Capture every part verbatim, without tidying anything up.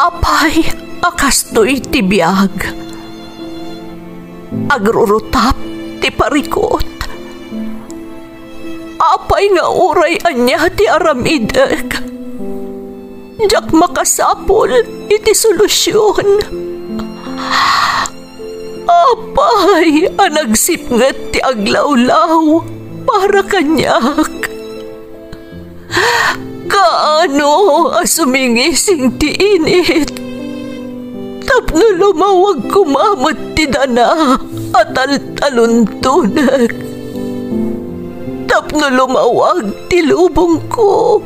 Apay a kastoy ti biag? Agrurutap ti parikut. Apay nga uray ania ti aramidek, diak makasapul iti solusion. Apay a nagsipnget ti aglawlaw para kaniak? Kaano a sumingising ti init tapno lumawag koma met ti dana a taltaluntonek, tapno lumawag ti lubongko?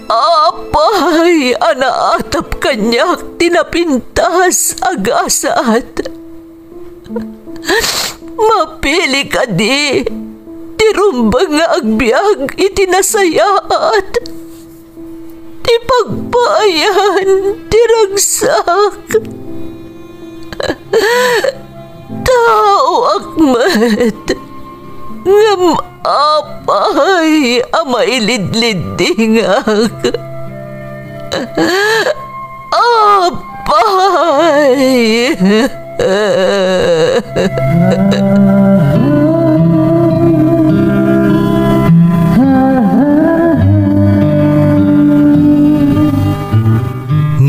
Apay a naatap kaniak ti napintas a gasat? Mapili kadi ti rumbeng nga agbiag iti nasayaat, ti pagpaayan ti ragsak? Taoak met, ngem apay a mailidliddingak? Apay!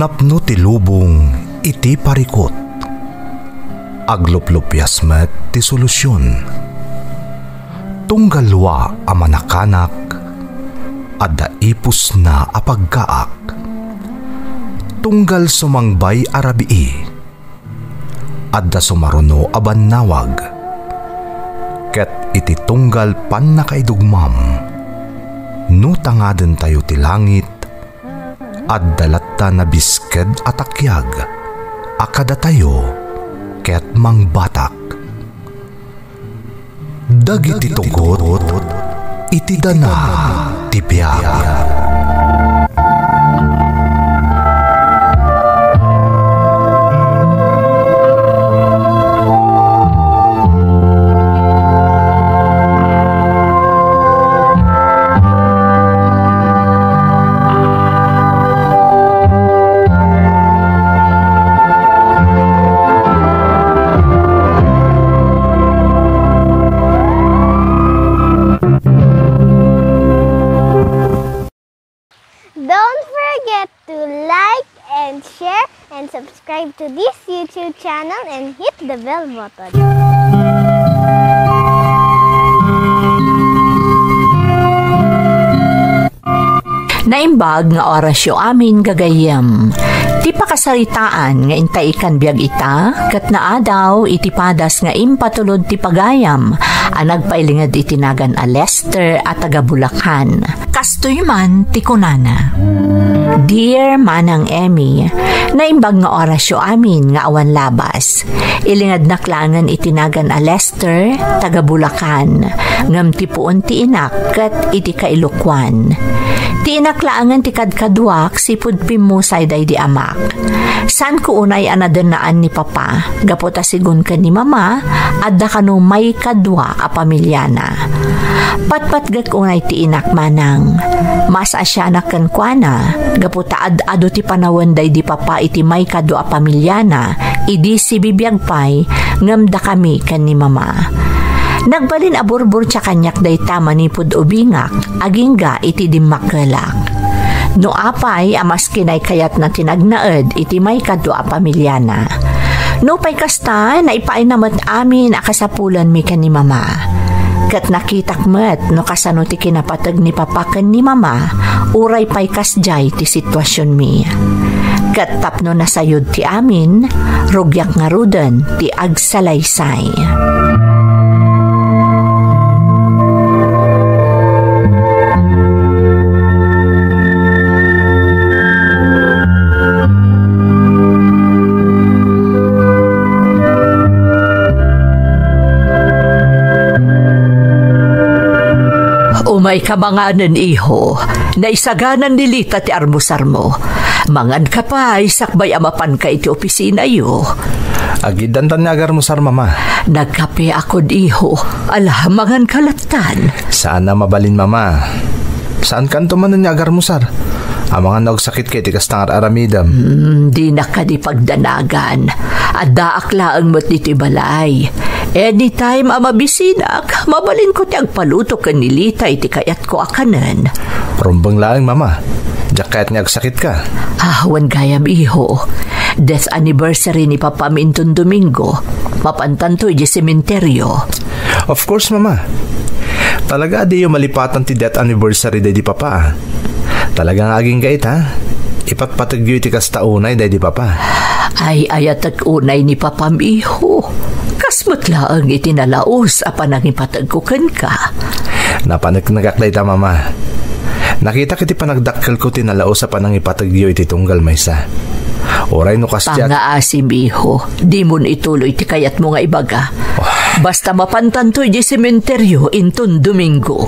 Napno ti lubong iti parikut. Agluplupias met ti solusion. Tunggal wa a manakanak, adda ipusna a pagkaak. Tunggal sumangbay a rabii, adda sumaruno a bannawag. Ket iti tunggal pannakaidugmam, no tangadentayo ti langit, adda latta nabisked a takiag a kadatayo ket mangbatak. Dagiti tugot iti dana ti biag. Don't forget to like and share and subscribe to this YouTube channel and hit the bell button. Naimbag nga orasyo amin, gagayyem. Ti pakasaritaan nga intay ikan biag ita, ket naadaw iti padas nga impatulod ti pagayam a nagpailinged iti nagan a Lester a taga Bulacan. Kastoy man ti kunana, Dear Manang Emmy, naimbag nga orasyo amin nga awan labas. Ilingednak laengen iti nagan a Lester, taga Bulacan, ngem ti puon ti inak ket iti kailokuan. Ti inak laengen ti kadkaduak, sipud pimmusay daydi amak. Saanko unay a nadennaan ni Papa, gapu ta sigun ken ni Mama, adda kano maikadua a pamiliana. Patpatgek unay ti inak, manang. Maas-asianak kenkuana, gapu ta ad-adu ti panawen daydi Papa iti maikadua a pamiliana, idi sibibiag pay, ngem dakami ken ni Mama. Nagbalin a burburtia kaniak dayta manipud ubingak, agingga iti dimmakkelak. No apay a maskinay kayatna ti nagnaed iti maikadua a pamiliana. Nupay kasta, naipaayna met amin a kasapulanmi ken ni Mama. Ket nakitak met no kasano ti kinapateg ni Papa ken ni Mama, uray pay kasdiay ti situasionmi. Ket tapno nasayod ti amin, rugiak ngaruden ti agsalaysay. Umay ka manganen, iho. Naisaganan ni Lita ti armusarmo. Mangan ka pay, sakbay a mapanka iti opisinayo. Agiddantan nga agarmusar, Mama. Nagkape akon, iho. Ala, mangan ka lattan. Saan a mabalin, Mama. Saankanto manen nga agarmusar. Amangan no agsakitka iti kasta nga ar-aramidem. Hmm, dinak kadi pagdanagan. Addaak laeng met ditoy balay. Anytime a mabisinak, mabalinko ti agpaluto ken ni Lita iti kayatko a kanen. Rumbeng laeng, Mama. Diak kayat nga agsakitka. Ah, wen gayam, iho. Death anniversary ni Papam inton Domingo. Mapantanto idiay sementeryo. Of course, Mama. Talaga a diyo malipatan ti death anniversary daydi Papa, ah. Talaga nga agingga ita, ipatpategyo iti kasta unay daydi Papa. Ay-ayatek unay ni Papam, iho. Kas met laeng iti nalaus a panangipategko kenka. Napaneknekak dayta, Mama. Nakitak iti panagdakkelko ti nalaus a panangipategyo iti tunggal maysa. Uray no kasdiay. Pangngaasim, iho. Dimon ituloy ti kayatmo nga ibaga. Oh. Basta mapantanto idiay sementeryo inton Domingo.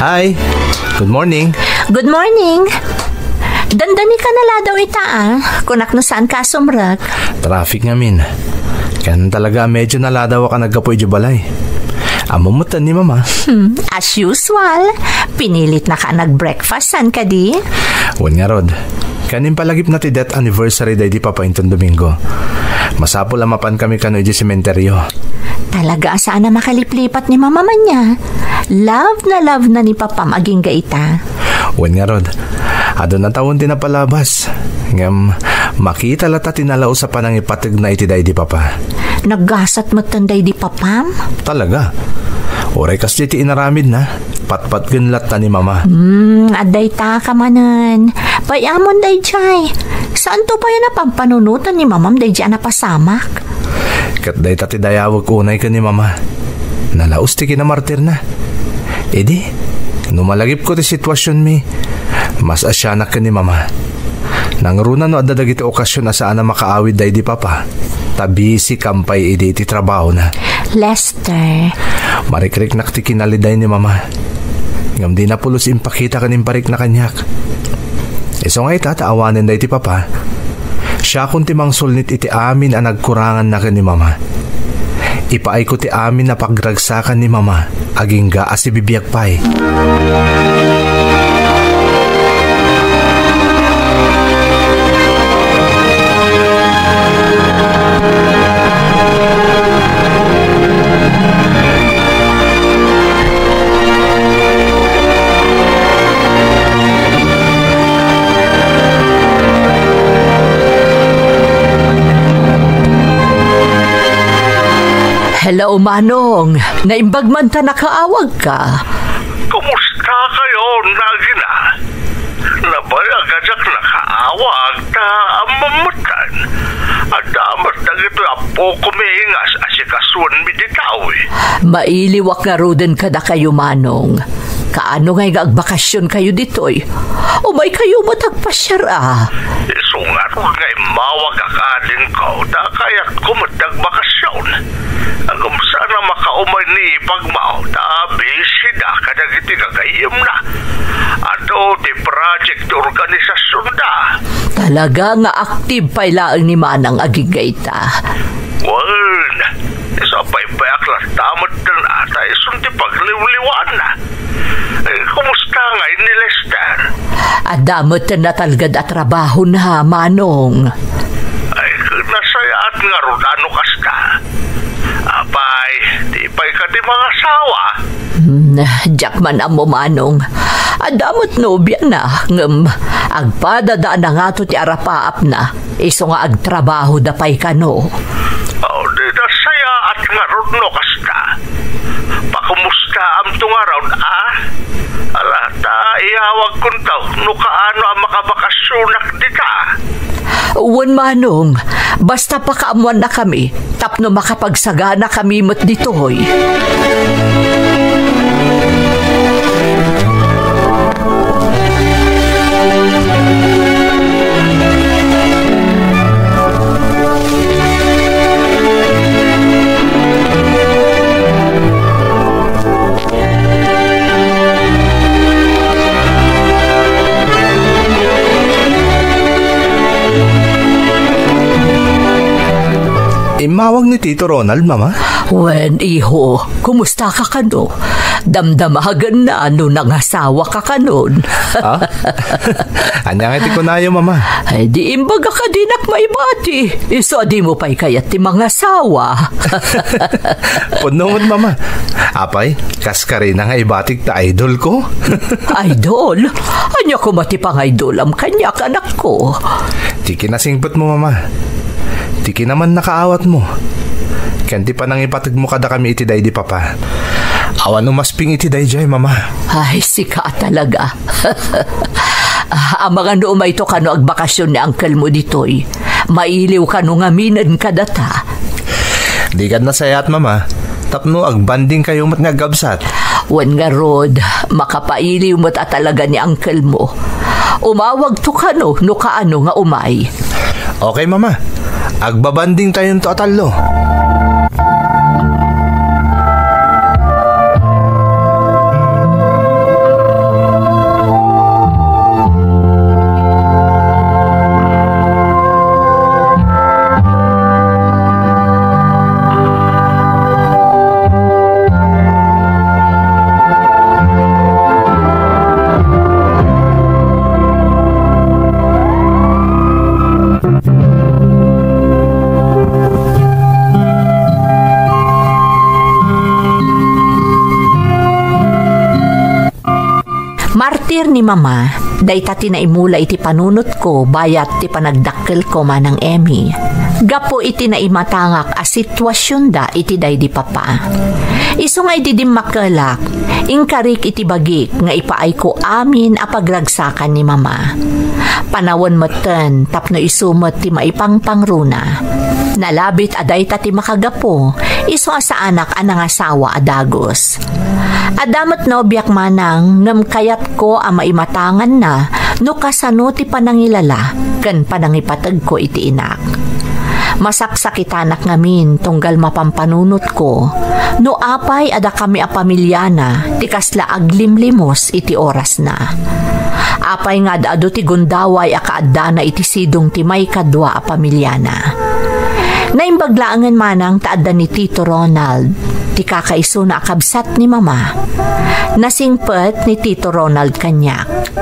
Hi. Good morning. Good morning. Dandani ka na la daw ita, ah. Kunak no saan ka sumrek. Traffic ngamin. Ken talaga medyo naladaw ka naggapu idiay balay. Ammom met ni Mama. Hmm, as usual. Pinilit na ka nag-breakfast, saan kadi? Wen ngarud. Ken impalagipna ti death anniversary daydi Papa inton Domingo. Masapul a mapan kami kano idiay sementeryo. Talaga a saan a makaliplipat ni Mama man niya. Love na love na ni Papam agingga ita. Wen ngarud, adun a tawen ti napalabas. Ngem, makita latta ti nalaus a panangipategna iti daydi Papa. Naggasat metten daydi Papam? Talaga. Uray kasdi ti inaramidna, patpatgen latta ni Mama. Hmm, adda ita ka manen. Pay-amon daydiay. Saanto pay a napampanunotan ni Mamam daydiay a napasamak? Ket dayta ti dayawek unay ken ni Mama. Nalaus ti kinamartirna. Idi, no malagipko ti situasionmi, mas asianak ken ni Mama. Nangruna no adda dagiti okasion a saan a makaawid daydi Papa, ta busy kam pay idi iti trabahona. Lester. Marikriknak ti kinaliday ni Mama. Ngem dina pulos impakita ken imparikna kaniak. Isu nga ita ta awanen daydi Papa, siakon ti mangsulnit iti amin a nagkuranganna ken ni Mama. Ipaayko ti amin a pagragsakan ni Mama, agingga a sibibiag pay. Hello, Manong. Naimbag man ta nakaawagka. Kumusta kayo, Nagina? Nabayag a diak nakaawag ta ammom metten. Adda met dagitoy appokomi nga as-asikasuenmi ditoy. Mailiwak ngaruden kadakayo, Manong. Kaano ngay nga agbakasion kayo ditoy? Umay kayo met agpasiar a. Isu ngarud nga immawag a kadingko, ta kayatko met ti agbakasion. Ngem saan a makaumay ni ipagmao, ta busy da kadagiti gagayyemna. Adu ti project ti organisasionda. Talaga nga active pay laeng ni Manang agingga ita. Wen, sapay pay a klase ta met den ata isun ti pagliwliwaanna. Eh, kumusta ngay ni Lester? Adda met natalged a trabahona, Manong. Ay, nasayaat ngarud a no kasta. Apay, di pay kadi mangasawa? Hmm, diak man ammo, Manong. Adda met nobiana, ngem agpadadaan na ngato ti arapaapna. Isu nga agtrabahoda pay kano. Oh, di nasayaat ngarud no kasta. Pakumustaamto ngarud, a? Ala, ta iyawagkonto no kaano a makabakasionak dita. Wen, Manong, basta pakaammoannakami tapno makapagsaganakami met ditoy. Immawag ni Tito Ronald, Mama? Wen, iho, kumusta ka kano? Damdamagenna no nangasawa ka kanon. Ah? Ania nga ti kunayo, Mama? Ay, di imbaga ka dinak maibati. Isu a dimo pay kayat ti mangasawa. Pudno met, Mama. Apay, kas karina nga ibatik ta idol ko? Idol? Ania koma ti pangaidolam kaniak, anakko? Ti kinasingpetmo, Mama. Ti kinamannakaawatmo. Ken ti panangipategmo kadakami iti daydi Papa. Awan umasping iti daydiay, Mama. Ay, sika talaga. Ah, amangan no umayto kano agbakasyon ni uncle mo ditoy. Mailiw kano ngaminen kadata. Dikan nasayaat, Mama. Tapno agbanding kayo met nga agkabsat. Wen ngarud, makapailiw met a talaga ni uncle mo. Umawagto kano no kaano nga umay. Okay, Mama. Agbabanding tayonto a tallo. Martir ni Mama, dayta ti naimula iti panunotko bayat ti panagdakkelko, Manang Emmy. Gapu iti naimatangak a situasionda iti daydi Papa. Isu nga idi dimmakkelak, inkarik iti bagik nga ipaayko amin a pagragsakan ni Mama. Panawen metten tapno isu met ti maipangpangruna. Nalabit a dayta ti makagapu, isu a saanak a nangasawa a dagus. Adda met nobiak, Manang, ngem kayatko a maimatanganna no kasano ti panangilala ken panangipategko iti inak. Masaksakitanak ngamin tunggal mapampanunotko no apay a dakami a pamiliana ti kasla aglimlimos iti orasna. Apay nga ad-adu ti gundaway a kaaddana iti sidong ti maikadua a pamiliana. Naimbag laengen, Manang, ta adda ni Tito Ronald, ti kakaisuna a kabsat ni Mama. Nasingpet ni Tito Ronald kaniak.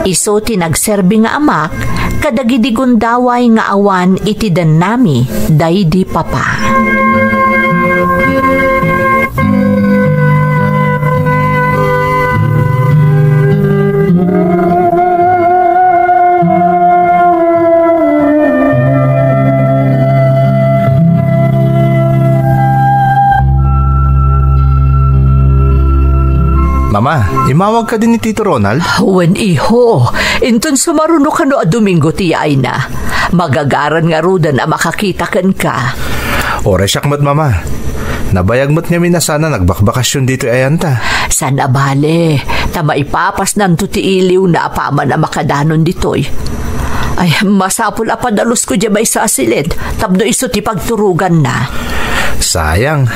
Isu ti nagserbi nga amak kadagidi gundaway nga awan iti dennami daydi Papa. Mama, imawag kadi ni Tito Ronald? Wen, iho. Inton sumaruno kano a Domingo ti yaayna. Magagaran ngaruden a makakita kenka. Uray siak met, Mama. Nabayag met ngamin a saan a nagbakbakasyon ditoy ayanta. Saan a bale, ta maipapasnanto ti iliwna apaman a makadanon ditoy. Ay, masapul a padalusko diay maysa a siled tapno isu ti pagturoganna. Sayang.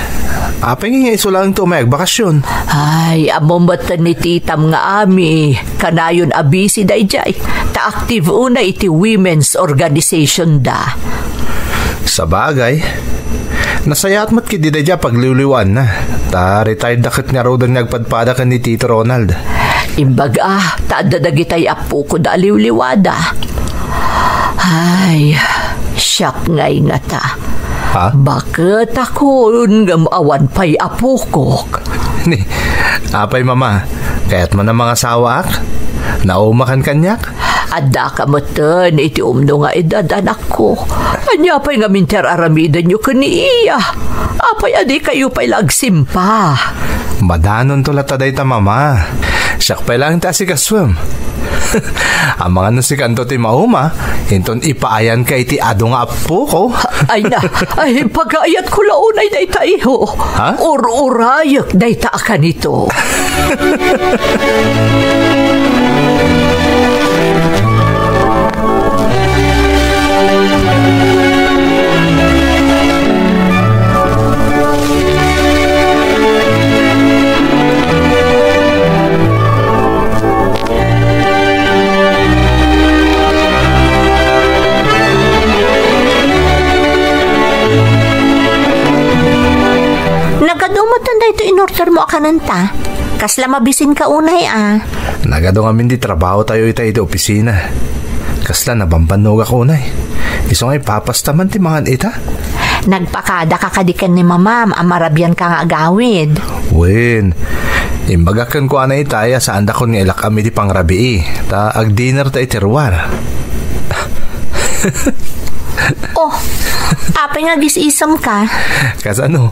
Apay nga isu laeng ti umay agbakasyon? Ay, ammom met ni titam nga ami. Kanayon a busy daydiay, ta active unay iti women's organization da. Sabagay, nasayaat met ketdi daydiay a pagliwliwaanna, ta retired da ket ngaruden nga agpadpada ken ni Tito Ronald. Imbaga, ta adda dagitay appokoda a liwliwada. Ay, siak ngay ngata. Ha? Baket akon ngem awan pay apokok. Ni, apay, Mama? Kayatmo a mangasawaak? Naumakan kaniak? Addaka metten iti umno nga edad, anakko. Ania pay ngamin ti ar-aramidenyo ken ni iya? Apay a dikayo pay la agsimpa? Madanonto latta dayta, Mama. Siak pay laeng ti asikasuem. Amangan no sikanto ti mauma, inton ipaayanka iti adu nga appoko. Ay na, ay, pagaayatko la unay dayta, iho. Ha? Ur-urayek dayta a kanito. mo a kanenta? Kasla mabisinka unay a. Nagadu ngamin ti trabahotayo ita iti opisina. Kasla nabambannogak unay. Isu nga ipapasta man ti mangan ita. Nagpakadaka kadi ken ni mamam a marabianka nga agawid? Wen, imbagak kenkuana itay a saandakon nga ilak-am iti pangrabii, ta agdinerta iti ruar. Oh, apay nga agis-isemka? Kasano?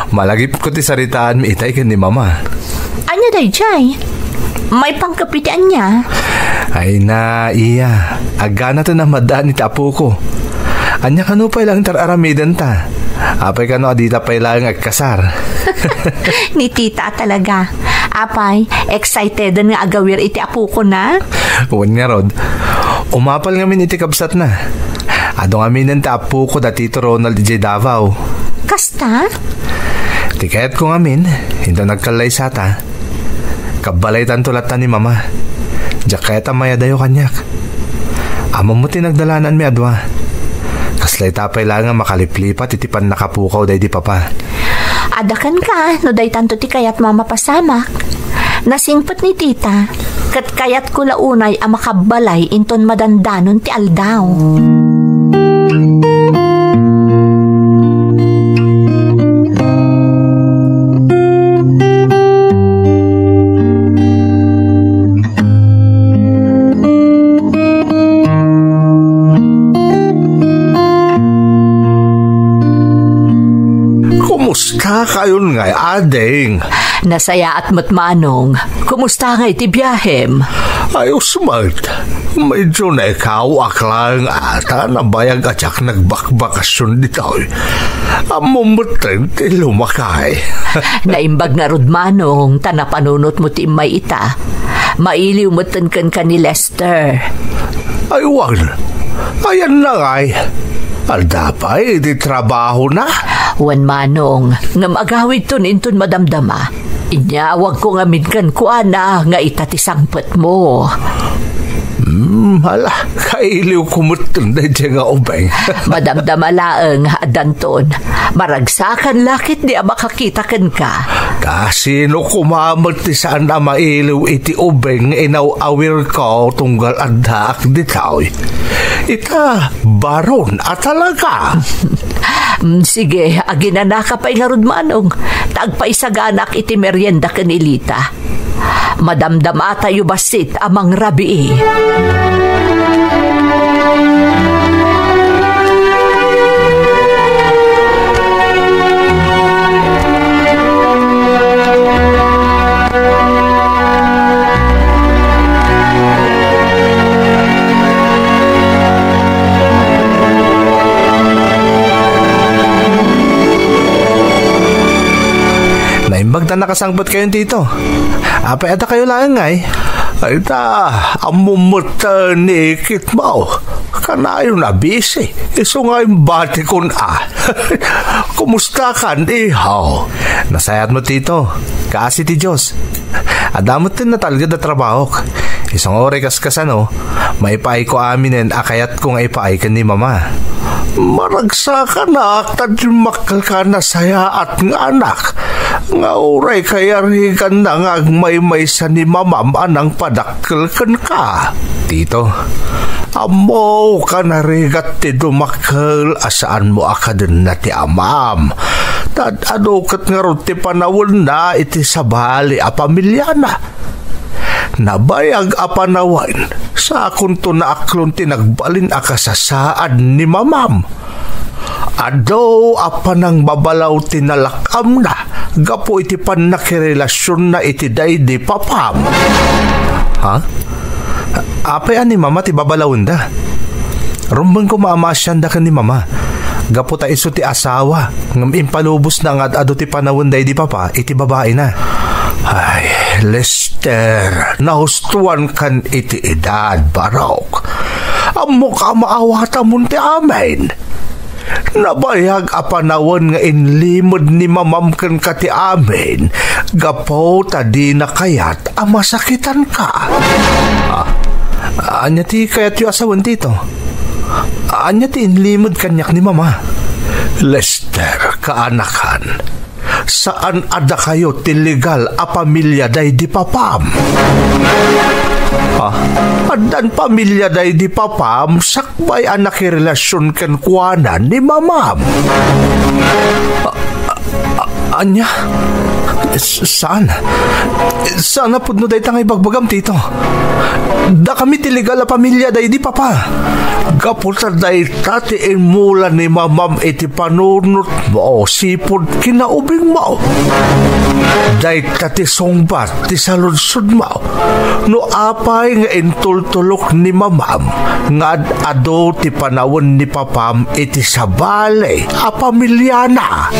Malagipko ti saritaanmi itay ken ni mama. Ania daydiay? Maipanggep iti ania? Ay na, iya. Agganaten a maddaan iti apoko. Ania kano pay laeng ti ar-aramidenta? Apay kano a dita pay laeng agkasar? Ni tita a talaga. Apay, excited nga agawir iti apokona? Wen ngarud, umapal ngamin iti kabsatna. Adu ngaminen ti apoko da Tito Ronald idiay Davao. Kasta? Ti kayatko ngamin, inton agkallaysata, kabbalaytanto latta ni mama. Diak kayat a mayadayo kaniak. Ammom ti nagdalanaanmi a dua. Kasla ita pay laeng a makaliplipat iti pannakapukaw daydi papa. Adda kenka, no daytanto ti kayatmo a mapasamak. Nasingpet ni tita, ket kayatko la unay a makabbalay inton madandanon ti aldaw. Kumusta kayon ngay, ading? Nasayaat met, manong. Kumusta ngay ti biahem? Ayos met. Medyo naikawak laeng a ta nabayag a diak nagbakbakasyon ditoy. Ammom metten ti lumakay. Naimbag ngarud, manong, ta napanunotmo ti immay ita. Mailiw metten kenka ni Lester. Ay, wen. Ayanna ngay. Adda pay iti trabahona? Wen, manong, ngem agawidton inton madamdama. Inyawagko ngamin kenkuana nga ita ti sangpetmo. Hmm, hala, kailiwko metten daydiay nga ubing. Madamdama laeng, addanton. Maragsakan la ketdi a makakita kenka. Ta sino koma met ti saan a mailiw iti ubing nga inaw-awirko tunggal addaak ditoy? Ita, baron a talaga. Mm, sige, aginanaka pay ngarud, manong, ta agpaisaganak iti merienda ken ni Lita. Madamdamatayo bassit a mangrabii. Naimbag ta nakasangpet kayon, Tito. Apay, adda kayo laeng ngay? Ay ta, ammom met ni ikitmo. Kanayon a busy. Isu nga imbatikon a. Kumusta kan, iho? Nasayaat met, Tito. Kaasi ti Dios. Adda metten natalged a trabahok. Isu nga uray kaskasano, maipaayko aminen a kayatko nga ipaay ken ni Mama. Maragsakanak ta dimmakkelka a nasayaat nga anak, nga uray kayariganna nga agmaymaysa ni Mamam a nangpadakkel kenka. Tito, ammok a narigat ti dumakkel a saanmo a kadenna ti amam. Ta ad-adu ket ngarud ti panawenna iti sabali a pamiliana. Nabayag a panawen, sakonto naaklon ti nagbalin a kasasaad ni Mamam. Adu a panangbabalaw ti nalak-amna gapu iti pannakirelasionna iti daydi Papam. Ha? Apay a ni Mama ti babalawenda? Rumbeng koma a maasianda ken ni Mama. Gapu ta isu ti asawa, ngem impalubosna nga ad-adu ti panawen daydi Papa iti babaina. Ay, Lester, nahustuan kan iti edad, barok. Ammok a maawatamon ti amin. Nabayag a panawen nga inlimed ni Mamam kenka ti amin, gapu ta dina kayat a masakitanka. Ah, ania ti kayatyo a sawen, Tito? Ania ti inlimed kaniak ni Mama? Lester, kaanakan, Saan a dakayo ti legal a pamilia daydi papam. Ah, addan pamilia daydi papam sakbay a nakirelasion kenkuana ni mamam. Ah, ah, ah, ania? S-, saan? Saan a pudno dayta nga ibagbagam, Tito? Dakami ti legal a pamilia daydi papa. Gapu ta dayta ti immula ni mamam iti panunotmo, sipud kinaubingmo. Dayta ti sungbat ti saludsodmo. No apay nga intultulok ni mamam nga ad-adu ti panawen ni papam iti sabali a pamiliana.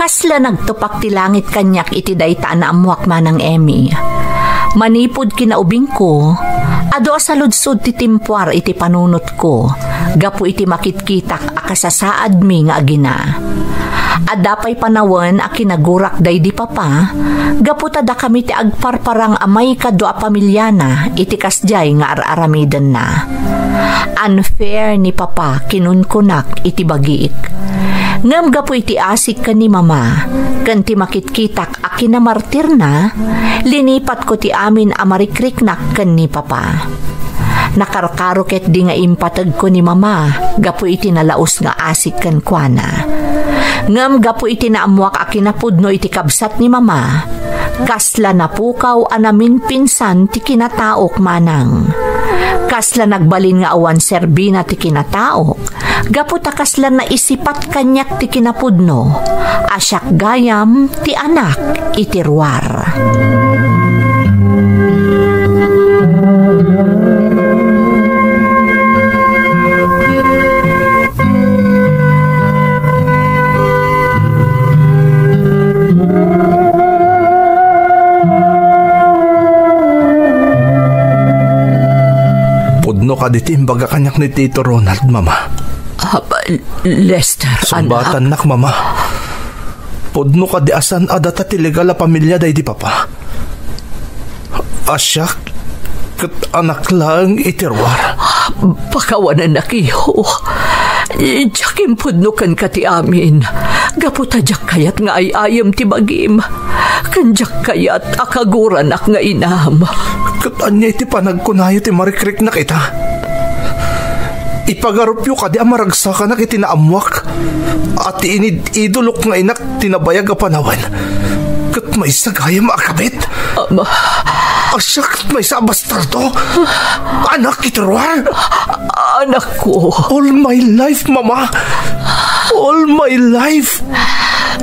Kasla nagtupak ti langit kaniak iti dayta a naammuak, Manang Emmy. Manipud kinaubingko, adu a saludsod ti timpuar iti panunotko gapu iti makitkitak a kasasaadmi nga agina. Adda pay panawen a kinagurak daydi papa gapu ta dakami ti agparparang a maikadua a pamiliana iti kasdiay nga ar-aramidenna. Unfair ni papa, kinunkunak iti bagik. Ngem gapu iti asik ken ni mama, ken ti makitkitak a kinamartirna, linipatko ti amin a marikriknak ken ni papa. Nakarkaro ketdi nga impategko ni mama gapu iti nalaus nga asik kenkuana. Ngem gapu iti naammuak a kinapudno iti kabsat ni mama, kasla napukaw a naminpinsan ti kinataok, Manang. Kasla nagbalin nga awan serbina ti kinataok, gapu ta kasla naisipat kaniak ti kinapudno a siak gayam ti anak iti ruar. Pudno kadi ti imbaga kaniak ni Tito Ronald, Mama? Ah, Lester, anak. Sungbatannak, Mama. Pudno kadi a saan a data ti legal a pamilia daydi papa? A siak ket anak laeng iti ruar. Pakawanannakiyo. Diak impudno kenka ti amin. Gapu ta diak kayat nga ay-ayem ti bagim. Ken diak kayat a kaguranak nga inam. Ket ania iti panagkunayo ti marikriknak ita? Ipagarupyo kadi a maragsakanak iti naammuak a ti inid-idolok nga inak ti nabayag a panawen ket maysa gayam a kabit? Ama. A siak maysa a bastardo? Anak iti ruar? Anakko. All my life, Mama. All my life.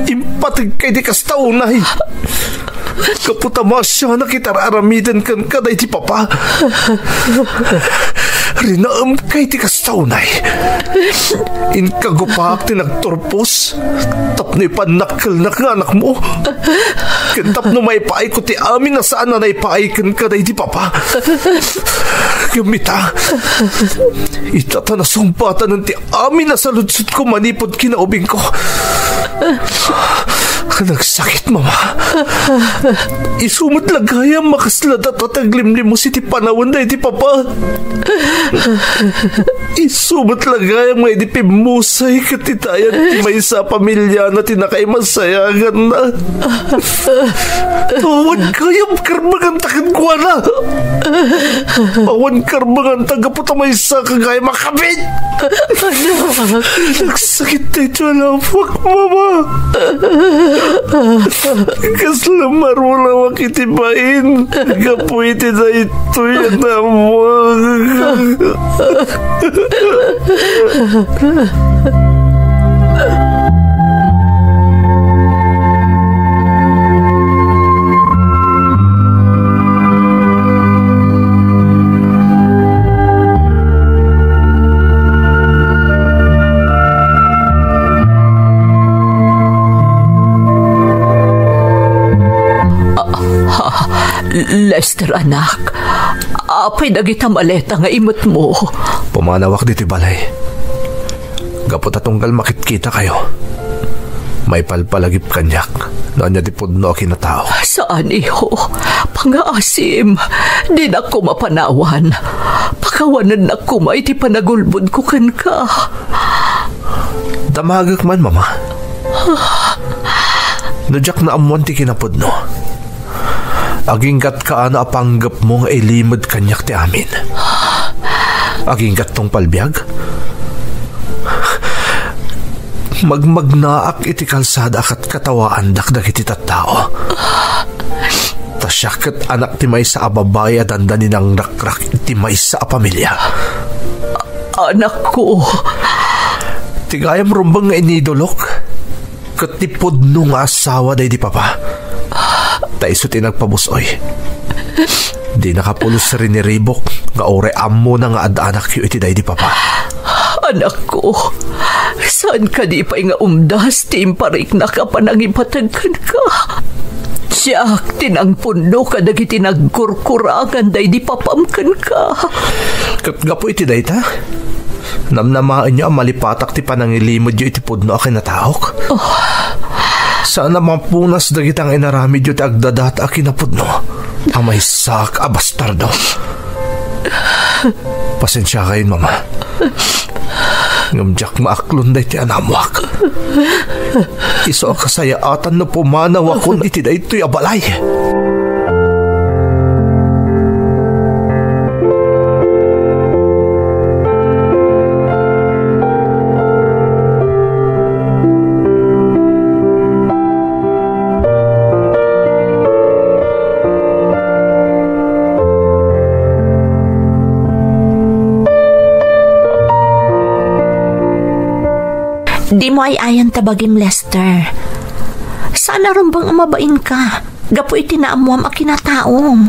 Impateg kay di kasta unay. Gapu ta masianak iti ar-aramiden kenka daydi papa. Rinaem kay ti kasta unay. Inkagupaak ti nagturpos tapno ipannakkelnak nga anakmo. Ken tapno maipaayko ti amin a saan a naipaay kenka daydi papa. Ngem ita, ita ta nasungbatanen ti amin a saludsodko manipud kinaubingko. Nagsakit, Mama. Isu met la gayam a kasla data ti aglimlimos iti panawen daydi papa. Isu met la gayam nga idi pimmusay ket itayan ti maysa a pamiliana ti nakaimasayaganna. Tuwad gayam karmaganta kenkuana. Awan karbenganta gapu ta maysa ka gayam a kabit. Anak. Nagsakit daytoy a lawak, Mama. Kasla marulawak iti bain gapu iti daytoy a naammoak. Ah, ah, Lester, anak, apay dagita maleta nga imetmo? Pumanawak ditoy balay. Gapu ta tunggal makitkitakayo, maipalpalagip kaniak no ania ti pudno a kinataok. Saan, iho. Pangaasim. Dinak koma panawan. Pakawanennak koma iti panagulbodko kenka. Damagek man, Mama. No diak naammuan ti kinapudno, aginggatka a no a panggepmo nga ilimed kaniak ti amin. Aginggattong palbiag? Magmagnaak iti kalsada a katkatawaandak dagiti tattao. Ta siak ket anak ti maysa a babai a dandani nangrakrak iti maysa a pamilia. Anakko. Ti gayam rumbeng nga inidolok ket ti pudno nga asawa daydi papa. Ta isu ti nagpabus-oy. Dinaka pulos riniribok nga uray ammona nga ad-anakyo iti daydi papa. Anakko, saan kadi pay nga umdas ti impariknak a panangipateg kenka? Siak ti nangpunno kadagiti nagkurkurangan daydi papam kenka. Ket gapu iti dayta, namnamaenyo a malipatak ti panangilimedyo iti pudno a kinataok. Oh. Saan a mapunas dagita nga inaramidyo ti agdadata a kinapudno a maysak a bastardo. Pasensiakayon, Mama. Ngem diak maaklon daytoy a naammoak. Isu a kasayaatan no pumanawakon iti daytoy a balay. Dimo ay-ayan ta bagim, Lester. Saan a rumbeng a mabainka gapu iti naammuam a kinataom.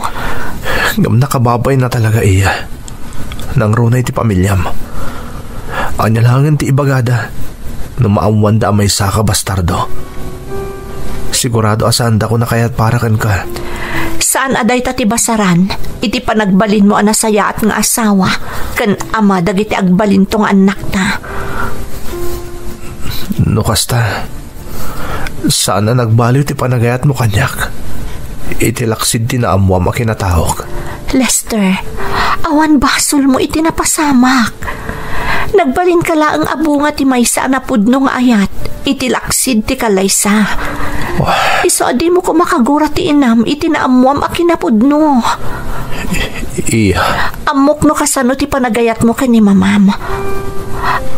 Ngem nakababain a talaga, iya. Nangruna iti pamiliam. Ania laengen ti ibagada no maammuanda a maysaka a bastardo? Sigurado a saandakon a kayat para kenka. Saan a dayta ti basaran iti panagbalinmo a nasayaat nga asawa ken ama dagiti agbalinto nga annakta. No kasta, saan a nagbaliw ti panagayatmo kaniak iti laksid ti naammuam a kinataok. Lester, awan basolmo iti napasamak. Nagbalinka laeng a bunga ti maysa a napudno nga ayat iti laksid ti kallaysa. Wah. Isu a dimo koma kagura ti inam iti naammuam a kinapudno. Iya. Ammok no kasano ti panagayatmo ken ni mamam.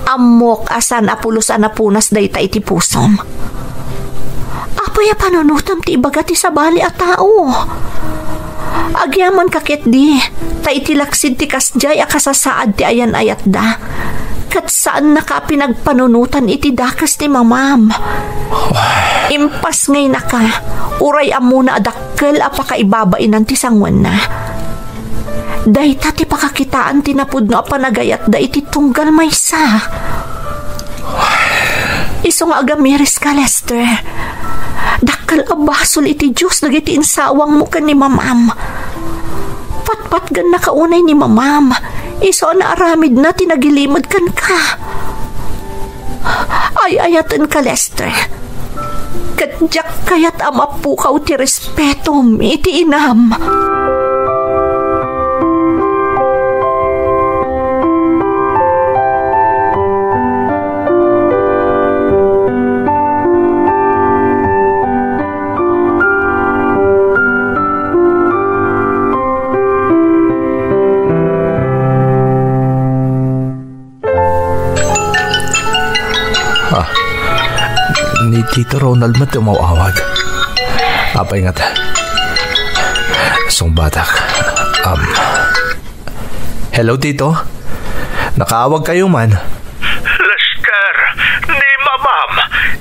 Ammok a saan a pulos a napunas dayta iti pusom. Apay a panunotam ti ibaga ti sabali a tao? Agyamanka ketdi, ta iti laksid ti kasdiay a kasasaad ti ayan-ayatda, ket saannaka a pinagpanunotan iti dakes ti mamam. Impasngaynaka, uray ammona a dakkel a pakaibabainan ti sangoenna. Dayta ti pakakitaan ti napudno a panagayatda iti tunggal maysa. Isu nga agamiriska, Lester. Dakkel a basol iti Dios dagiti insawangmo ken ni mamam. Patpatgennaka unay ni mamam. Isu a naaramidna ti nagilimed kenka. Ay-ayatenka, Lester. Ket diak kayat a mapukaw ti respetom iti inam. Tito Ronald met ti umaw-awag. Apay ngata? Sungbatak. Um, hello, Tito? Nakaawag kayo man? Lester, ni Mamam,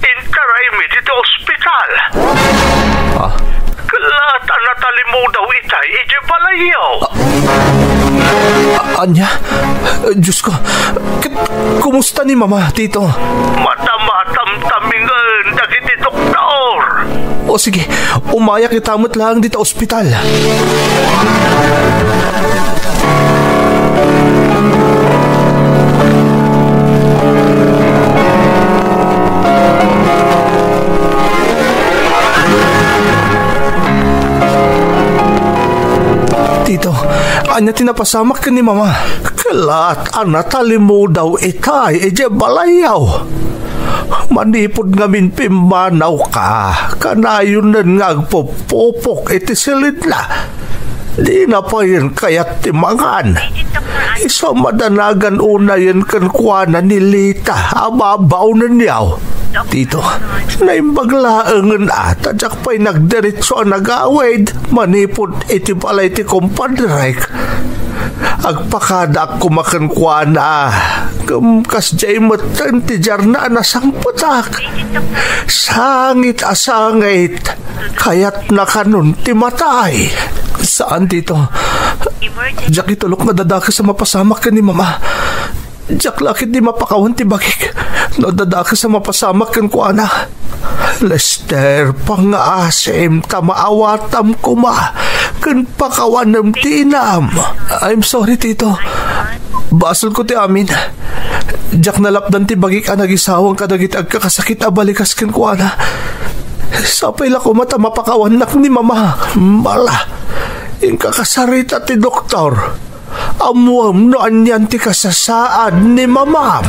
intaraymi ditoy ospital. Ah? Kalaat a natalimudaw itay idiay balayyo. Ah, ania? Eh, Diyos ko, k-, kumusta ni Mama, Tito? Matamatamtamingen dagiti doktor. O sige, umayak ita met laeng dita ospital. Tito, ania ti napasamak ken ni Mama? Kalaat a natalimudaw itay idiay balayyo. Manipud ngamin pimmanawka, kanayonen nga agpupupok iti silidna. Dina payen kayat ti mangan. Isu a madanagan unayen kenkuana ni Lita a babaonenyo. Tito, naimbag laengen a ta diak pay nagdiretso a nagawid manipud iti balay ti kumpadrek. Agpakadaak koma kenkuana, ngem kasdiay metten ti diarna a nasangpetak. Sangit a sangit, kayatna kanon ti matay. Saan, Tito. Diak itulok nga dadakes a mapasamak ken ni Mama. Diak la ketdi mapakawan ti bagik no dadakes a mapasamak kenkuana. Lester, pangngaasim ta maawatam koma ken pakawanem ti inam. I'm sorry, Tito. Basolko ti amin. Diak nalapdan ti bagik a nagisawang kadagiti agkakasakit a balikas kenkuana. Sapay la koma ta mapakawannak ni Mama. Mala, inka kasarita ti doktor. Ammuem no anian ti kasasaad ni Mamam.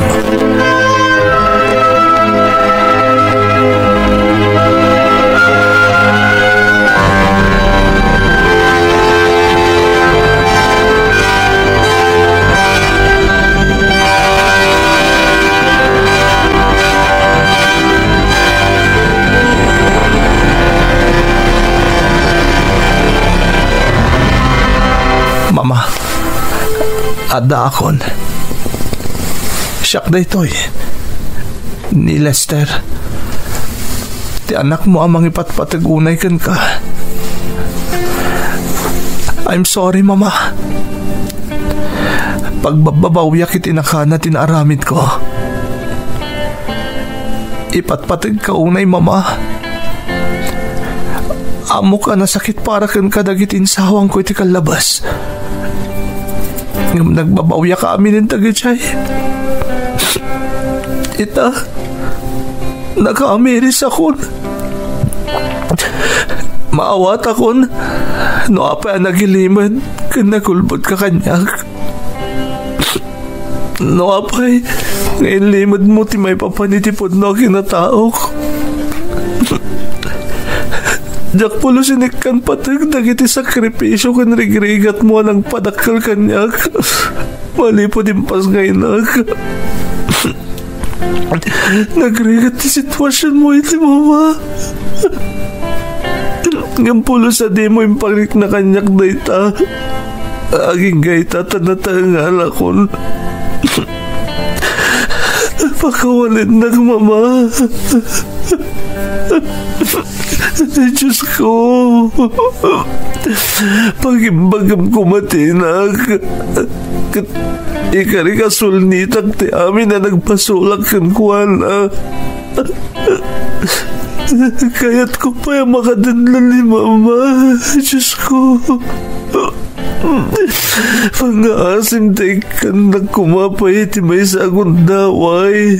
Mama, addaakon. Siak daytoy, ni Lester, ti anakmo a mangipatpateg unay kenka. I'm sorry, Mama. Pagbabbabawiak iti nakana ti naaramidko. Ipatpategka unay, Mama. Ammok a nasakit para kenka dagiti insawangko iti kallabas. Ngem nagbabawiak amin dagiti ay. Ita, nakaamirisakon. Maawatakon no apay a nagilimed ken nagulbodka kaniak. No apay nga inlimedmo ti maipapan iti pudno a kinataok. Diak pulos inikkan pateg dagiti sakripisio ken rigrigatmo a nagpadakkel kaniak. Manipud impasngaynak. Nagrigat ti situasionmo iti, Mama. Ngem pulos a dimo imparikna kaniak dayta. Agingga ita ta nataengalakon. Pakawanennak, Mama. Diosko, pagimbagem koma ti inak. Ket ikarik a sulnitak ti amin a nagpasulak kenkuana. Kayatko pay a makadennel ni Mama, Diosko. Pangngaasim ta ikkannak koma pay iti maysa a gundaway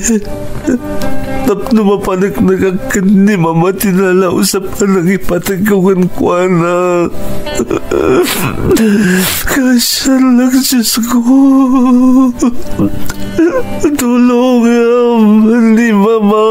tapno mapaneknekak ken ni Mama ti nalaus a panangipategko kenkuana. Kaasiannak, Diosko. Tulongam ni Mama.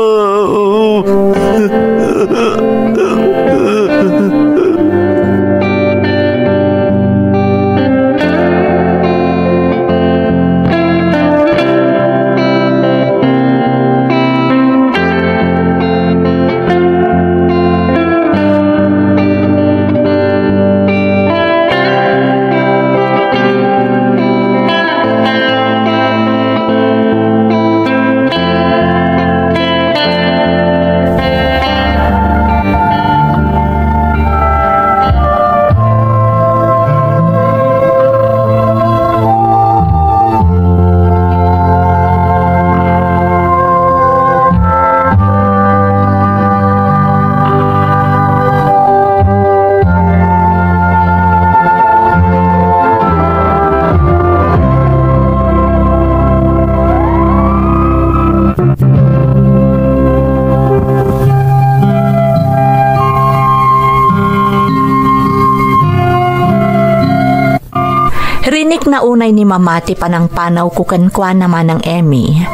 Rinikna unay ni Mama ti panangpanawko kenkuana, Manang Emmy.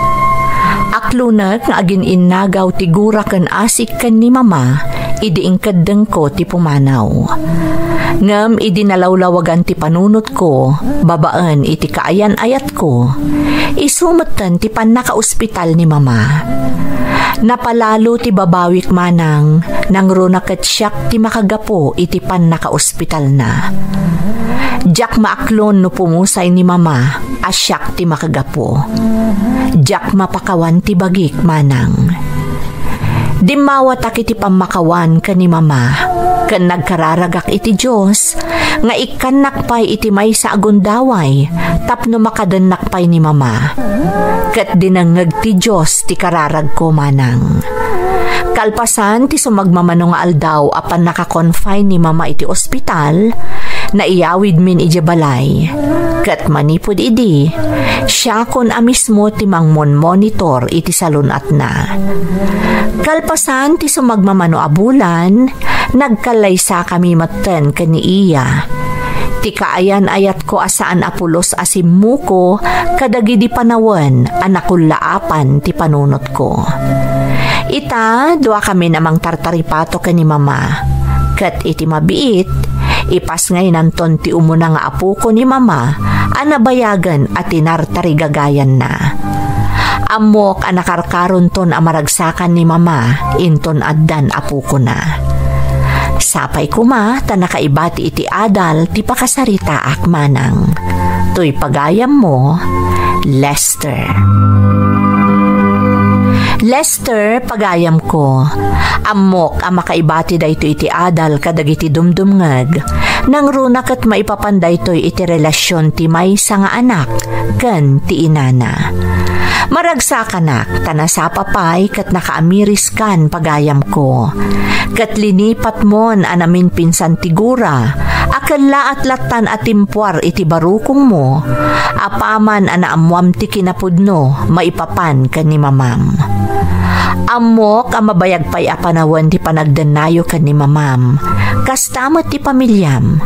Aklonek nga agin-innagaw ti gura ken asik ken ni Mama idi inkeddengko ti pumanaw. Ngem idi nalawlawagan ti panunotko babaen iti kaayan-ayatko, isu metten ti pannakaospital ni Mama. Napalalo ti babawik, Manang, nangruna ket siak ti makagapu iti pannakaospitalna. Diak maaklon no pumusay ni Mama a siak ti makagapu. Diak mapakawan ti bagik, Manang. Dimmawatak iti pammakawan ken ni Mama, ken nagkararagak iti Dios nga ikkannak pay iti maysa a gundaway tapno makadennak pay ni Mama. Ket dinengngeg ti Dios ti kararagko, Manang. Kalpasan ti sumagmamano nga aldaw a pannaka-confine ni Mama iti ospital, naiyawidmin idiay balay. Ket manipud idi, siakon a mismo ti mangmonmonitor iti salun-atna. Kalpasan ti sumagmamano a bulan, nagkallaysakami metten ken ni iya. Ti kaayan-ayatko a saan a pulos a simmuko kadagidi panawen a nakullaapan ti panunotko. Ita, duakamin a mangtartaripato ken ni Mama. Ket iti mabiit, ipasngaynanton ti umuna nga apoko ni Mama a nabayagen a tinartarigagayanna. Ammok a nakarkaronton a maragsakan ni Mama inton addan apokona. Sapay koma ta nakaibati iti adal ti pakasaritaak, Manang. Toy pagayammo, Lester. Lester, pagayamko, ammok a makaibati daytoy iti adal kadagiti dumdumngeg. Nangruna ket maipapan daytoy iti relasion ti maysa nga anak ken ti inana. Maragsakanak ta nasapa pay ket nakaamiriskan, pagayamko. Ket linipatmon a naminpinsan ti gura a kellaat lattan a timpuar iti barukongmo, apaman a naammoam ti kinapudno maipapan ken ni Mamam. Ammok a mabayag pay a panawen ti panagdennayo ken ni Mamam. Kasta met ti pamiliam.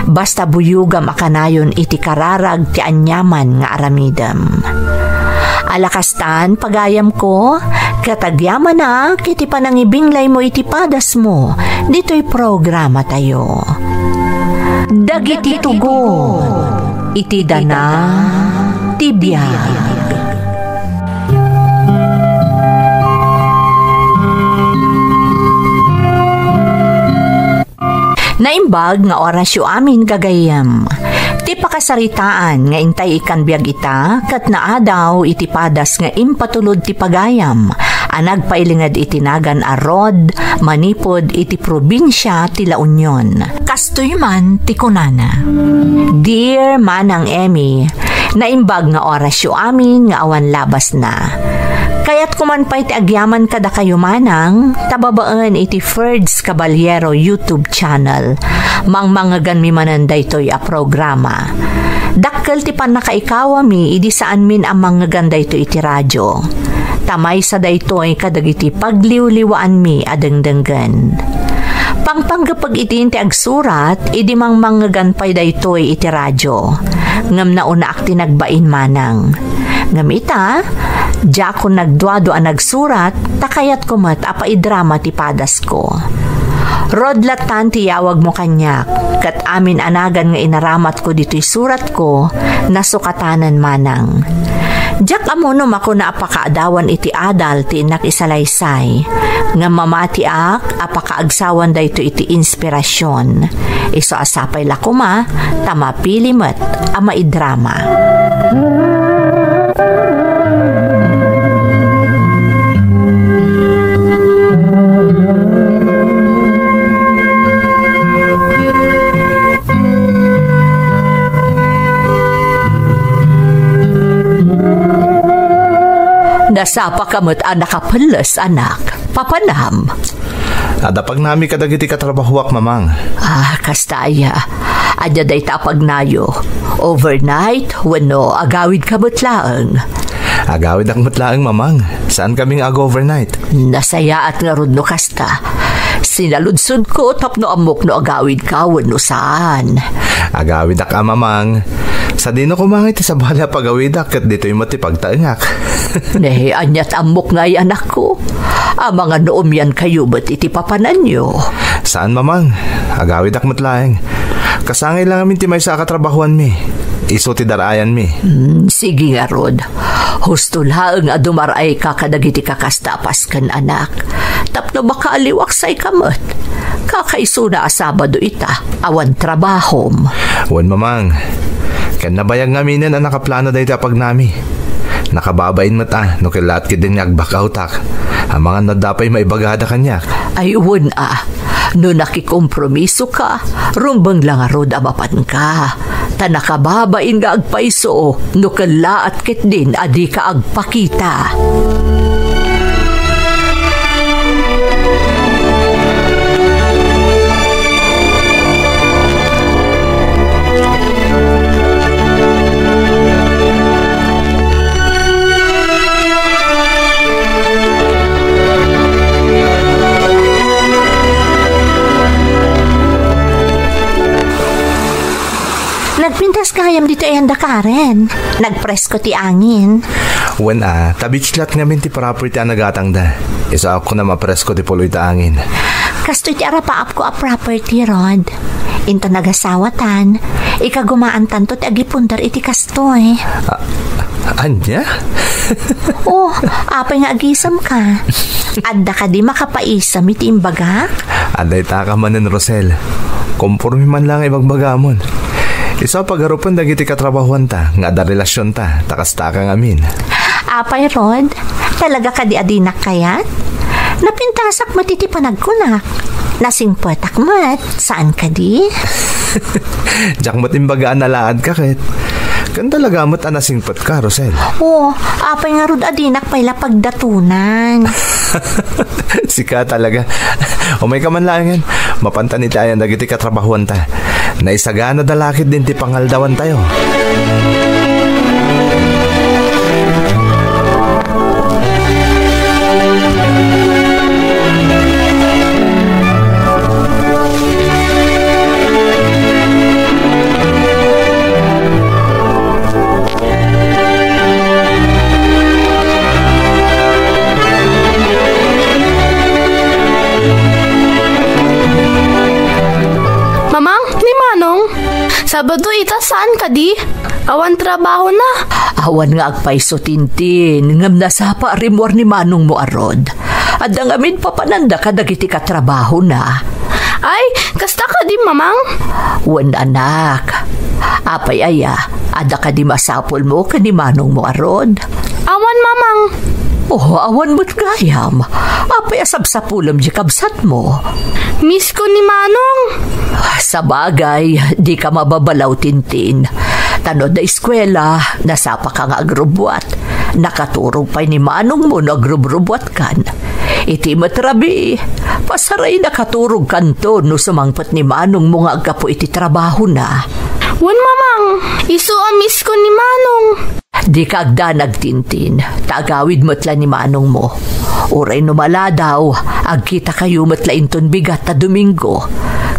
Basta buyogam a kanayon iti kararag ti aniaman nga aramidem. Ala kastan, pagayamko, ket agyamanak iti panangibinglaymo iti padasmo ditoy programatayo. Dagiti tugon iti dana ti biag. Naimbag nga orasyo amin, gagayyem. Ti pakasaritaan nga intay ikkan biag ita ket naadaw iti padas nga impatulod ti pagayam a nagpailinged iti nagan a Rod manipud iti probinsia ti La Union. Kastoy man ti kunana, Dear Manang Emmy, naimbag nga orasyo amin nga awan labasna. Kayatko man pay ti agyaman kadakayo, Manang, ta babaen iti Ferds Caballero YouTube channel, mangmangeganmi manen daytoy a programa. Dakkel ti pannakaikawami idi saanmin a mangegan daytoy iti radio. Ta maysa daytoy kadagiti pagliwliwaanmi a dengdenggen. Pangpanggepeg idin ti agsurat idi mangmangegan pay daytoy iti radio. Ngem nauna ti nagbain, Manang. Ngem ita, diakon nagduadua a nagsurat, ta kayatko met a paidrama ti padasko. Rod lattan ti yawagmo kaniak, ket amin a nagan nga inaramatko ditoy suratko, nasukatanen, Manang. Diak ammo no makuna a pakaadawan iti adal ti innak isalaysay, ngem mamatiak a pakaagsawan daytoy iti inspirasion. Isu a sapay la koma ta mapili met a maidrama. Nasapaka met a nakapelles, anak. Papanam. Adda pagnami kadagiti katrabahoak, Mamang. Ah, kasta aya. Ania dayta a pagnayo? Overnight wenno agawidka met laeng? Agawidak met laeng, Mamang. Saankami nga ag-overnight. Nasayaat ngarud no kasta. Sinaludsodko tapno ammok no agawidka wenno saan. Agawidak a, Mamang. Sadino koma nga iti sabali a pagawidak ket ditoy met ti pagtaengak. Ne, aniat ammok ngay, anakko. Amangan no umiankayo met iti papananyo. Saan, Mamang. Agawidak met laeng. Kasangay lang amin ti maysa a katrabahuanmi. Isu ti dar-ayanmi. Hmm, sige ngarud. Husto laeng a dumar-ayka kadagiti kakasta a pasken, anak. Tapno makaaliwak, saika met. Kakaisuna a Sabado ita, awan trabahom. Wen, Mamang. Ken nabayag ngaminen a nakaplano dayta a pagnami. Nakababain met a no kellaat ketdin nga agbakawtak. Amangan no adda pay maibagada kaniak. Ay, wen a. No nakikompromisoka, rumbeng la ngarud a mapanka. Ta nakababain nga agpayso no kellaat ketdin a dika agpakita. Nagpintas gayam ditoy ayan da Karen. Nagpresko ti angin. Wen a, ta beach lot ngamin ti property a nagatangda. Isu a kunam a presko ti puloy ta angin. Kastoy ti arapaapko a property, Rod. Inton nagasawatan, ikagumaantanto ti agiponder iti kastoy. A-, ania? Oh, apay nga agisemka? Adda kadi makapaisem iti imbagak? Adda ita ka manen, Rosel. Komporme man lang ibagbagamon. Isu a pagarupen dagiti katrabahuanta nga adda relasionta, ta kastaka ngamin. Apay, Rod? Talaga kadi a dinak kayat? Napintasak met iti panagkunak. Nasingpetak met, saan kadi? Diak met imbaga a nalaadka ket. Ken talaga met a nasingpetka, Rosel. Oo, apay ngarud a dinak pay la pagdatunan? Sika talaga. Umayka man laengen. Mapantan iti ayan dagiti katrabahuanta. Naisaganada la ketdin ti pangaldawantayo. Mamang, ni Manong, Sabado ita, saan kadi? Awan trabahona. Awan nga agpayso, Tintin, ngem nasapa a rimmuar ni manongmo a Rod. Adda ngamin papananda kadagiti katrabahona. Ay, kasta kadi, Mamang? Wen, anak. Apay aya, adda kadi masapulmo ken ni manongmo a Rod? Awan, Mamang. Oh, awan met gayam. Apay a sapsapulem diay kabsatmo? Miss ko ni Manong. Sabagay, dika mababalaw, Tintin. Ta no adda eskuela, nasapaka nga agrubbuat. Nakaturog pay ni manongmo no agrubrubbuatkan. Iti met rabii, pasaray nakaturogkanto no sumangpet ni manongmo nga aggapu iti trabahona. Wen, Mamang, isu a miss ko ni Manong. Dika agdanag, Tintin, ta agawid met la ni manongmo. Uray no maladaw, agkitakayo met la inton bigat ta Domingo.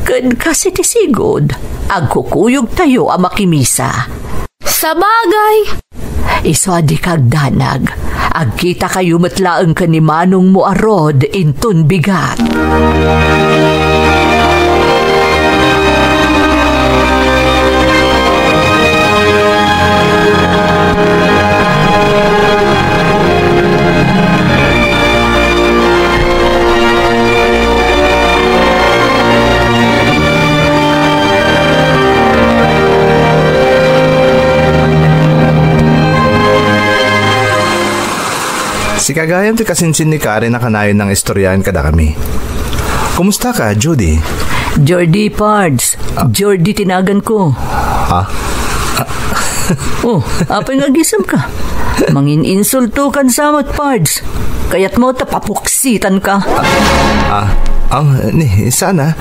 Ken kas iti sigud, agkukuyogtayo a makimisa. Sabagay. Isu a dika agdanag, agkitakayo met laeng ken ni manongmo a Rod inton bigat. Sika gayam ti kasinsin ni Karen a kanayon nga istoryaen kadakami. Kumusta ka, Judy? Jordy, Pards. Ah. Jordy ti naganko. Ah? Ah. Oh, apay nga agisemka? Mangin-insultokan sa met, Pards. Kayatmo ta papuksitanka. Ah, ah, ni, sana.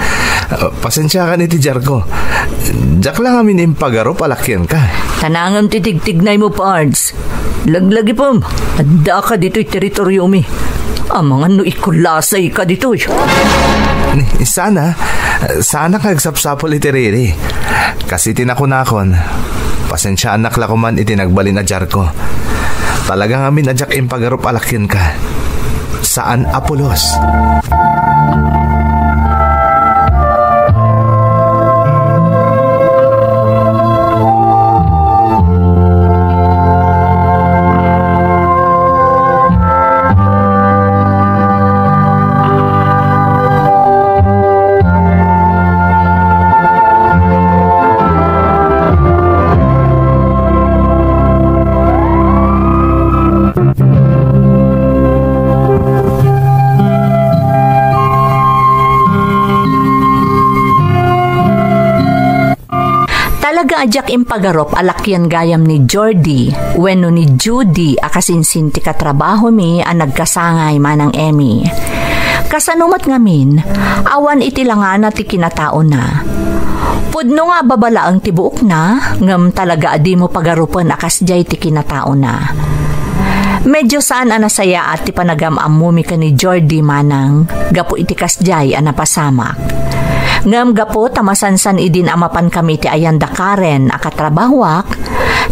Ah, pasensiakan iti diarko. Diak la ngamin impagarup a lakianka. Tanangem ti tigtignaymo, Pards. Laglagipem, addaka ditoy teritoriomi. Amangan no ikulasayka ditoy. Ni, sana, sana nga agsapsapul iti riri. Kas iti nakunakon, Sensiaannak la koman iti nagbalin a diarko. Talaga ngamin a diak impagarup a lakienka. Saan a pulos. Talaga a diak impagarup a lakien gayam ni Jordi wenno ni Judy a kasinsin ti katrabahomi a nagkasangay, Manang Emmy. Kasano met ngamin, awan iti langana ti kinataona. Pudno nga abbaba laeng ti buokna, ngem talaga a dimo pagarupen a kasdiay ti kinataona. Medyo saan a nasayaat ti panagam-ammomi ken ni Jordi, Manang, gapu iti kasdiay a napasamak. Ngem gapu ta masansan idin a mapankami iti ayan da Karen a katrabahoak,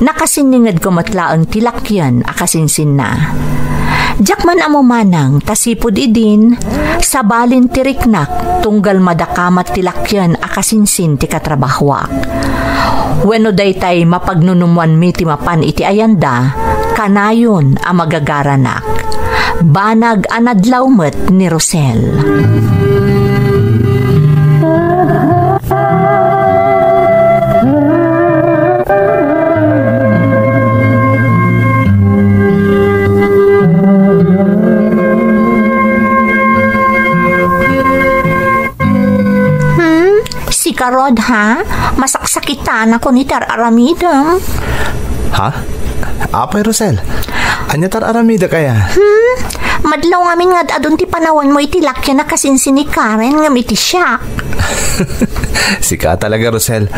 nakasinningedko met laeng ti lakien a kasinsinna. Diak man ammo, Manang, ta sipud idin, sabalin ti riknak tunggal madakamat ti lakien a kasinsin ti katrabahoak. Wenno daytay mapagnunummoanmi ti mapan iti ayanda, kanayon a magagaranak. Banag a nadlaw met ni Rosel. Hmm? Sika, Rod, ha? Masaksakitanakon iti ar-aramidem. Ha? Apay, Rosel? Ania ti ar-aramidek aya? Hmm? Madlaw ngamin nga ad-adun ti panawanmo iti lakien a kasinsin ni Karen ngem iti siak. Sika talaga, Rosel.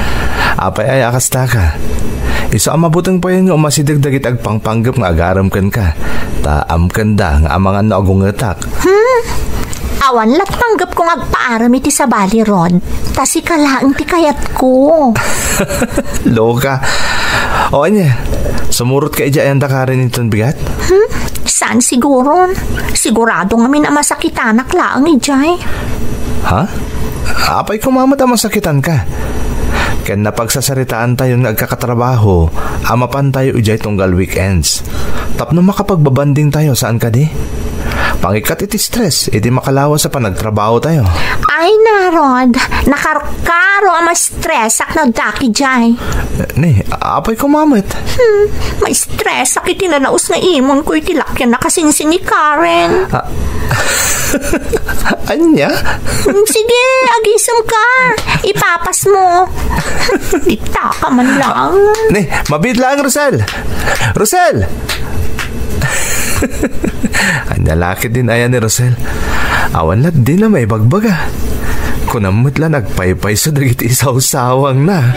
Apay aya a kastaka? Isu a mabuteng payen nga umasideg dagiti agpangpanggep nga agarem kenka. Ta amkenda nga amangan no agungetak. Hmm? Awan la't panggepko nga agpaarem iti sabali, Rod. Ta sika laeng ti kayatko. Loka. O, ania? Sumurotka idiay ayan da Karen inton bigat? Hmm? Saan siguron? Sigurado ngamin a masakitanak laeng idiay. Ha? Apay koma met a masakitanka? Ken napagsasaritaantayon nga agkakatrabaho a mapantayo idiay tunggal weekends. Tapno makapagbabandingtayo, saan kadi? Pangikkat iti stress iti makalawas a panagtrabahotayo. Ay, narod, nakarkaro a ma-stressak no adda idiay. Ni, apay koma met? Hmm, ma-stressak iti nanaus nga imonko iti lakyan a kasinsin ni Karen. Ah. Ania? Hmm, sige, agisemka. Ipapasmo. Itaka man lang. Ni, mabiit lang, Rosel. Rosel! Ania la ketdin aya ni Rosel? Awan la't dina maibagbaga. Kunam met la nagpaypayso dagiti sawsawangna.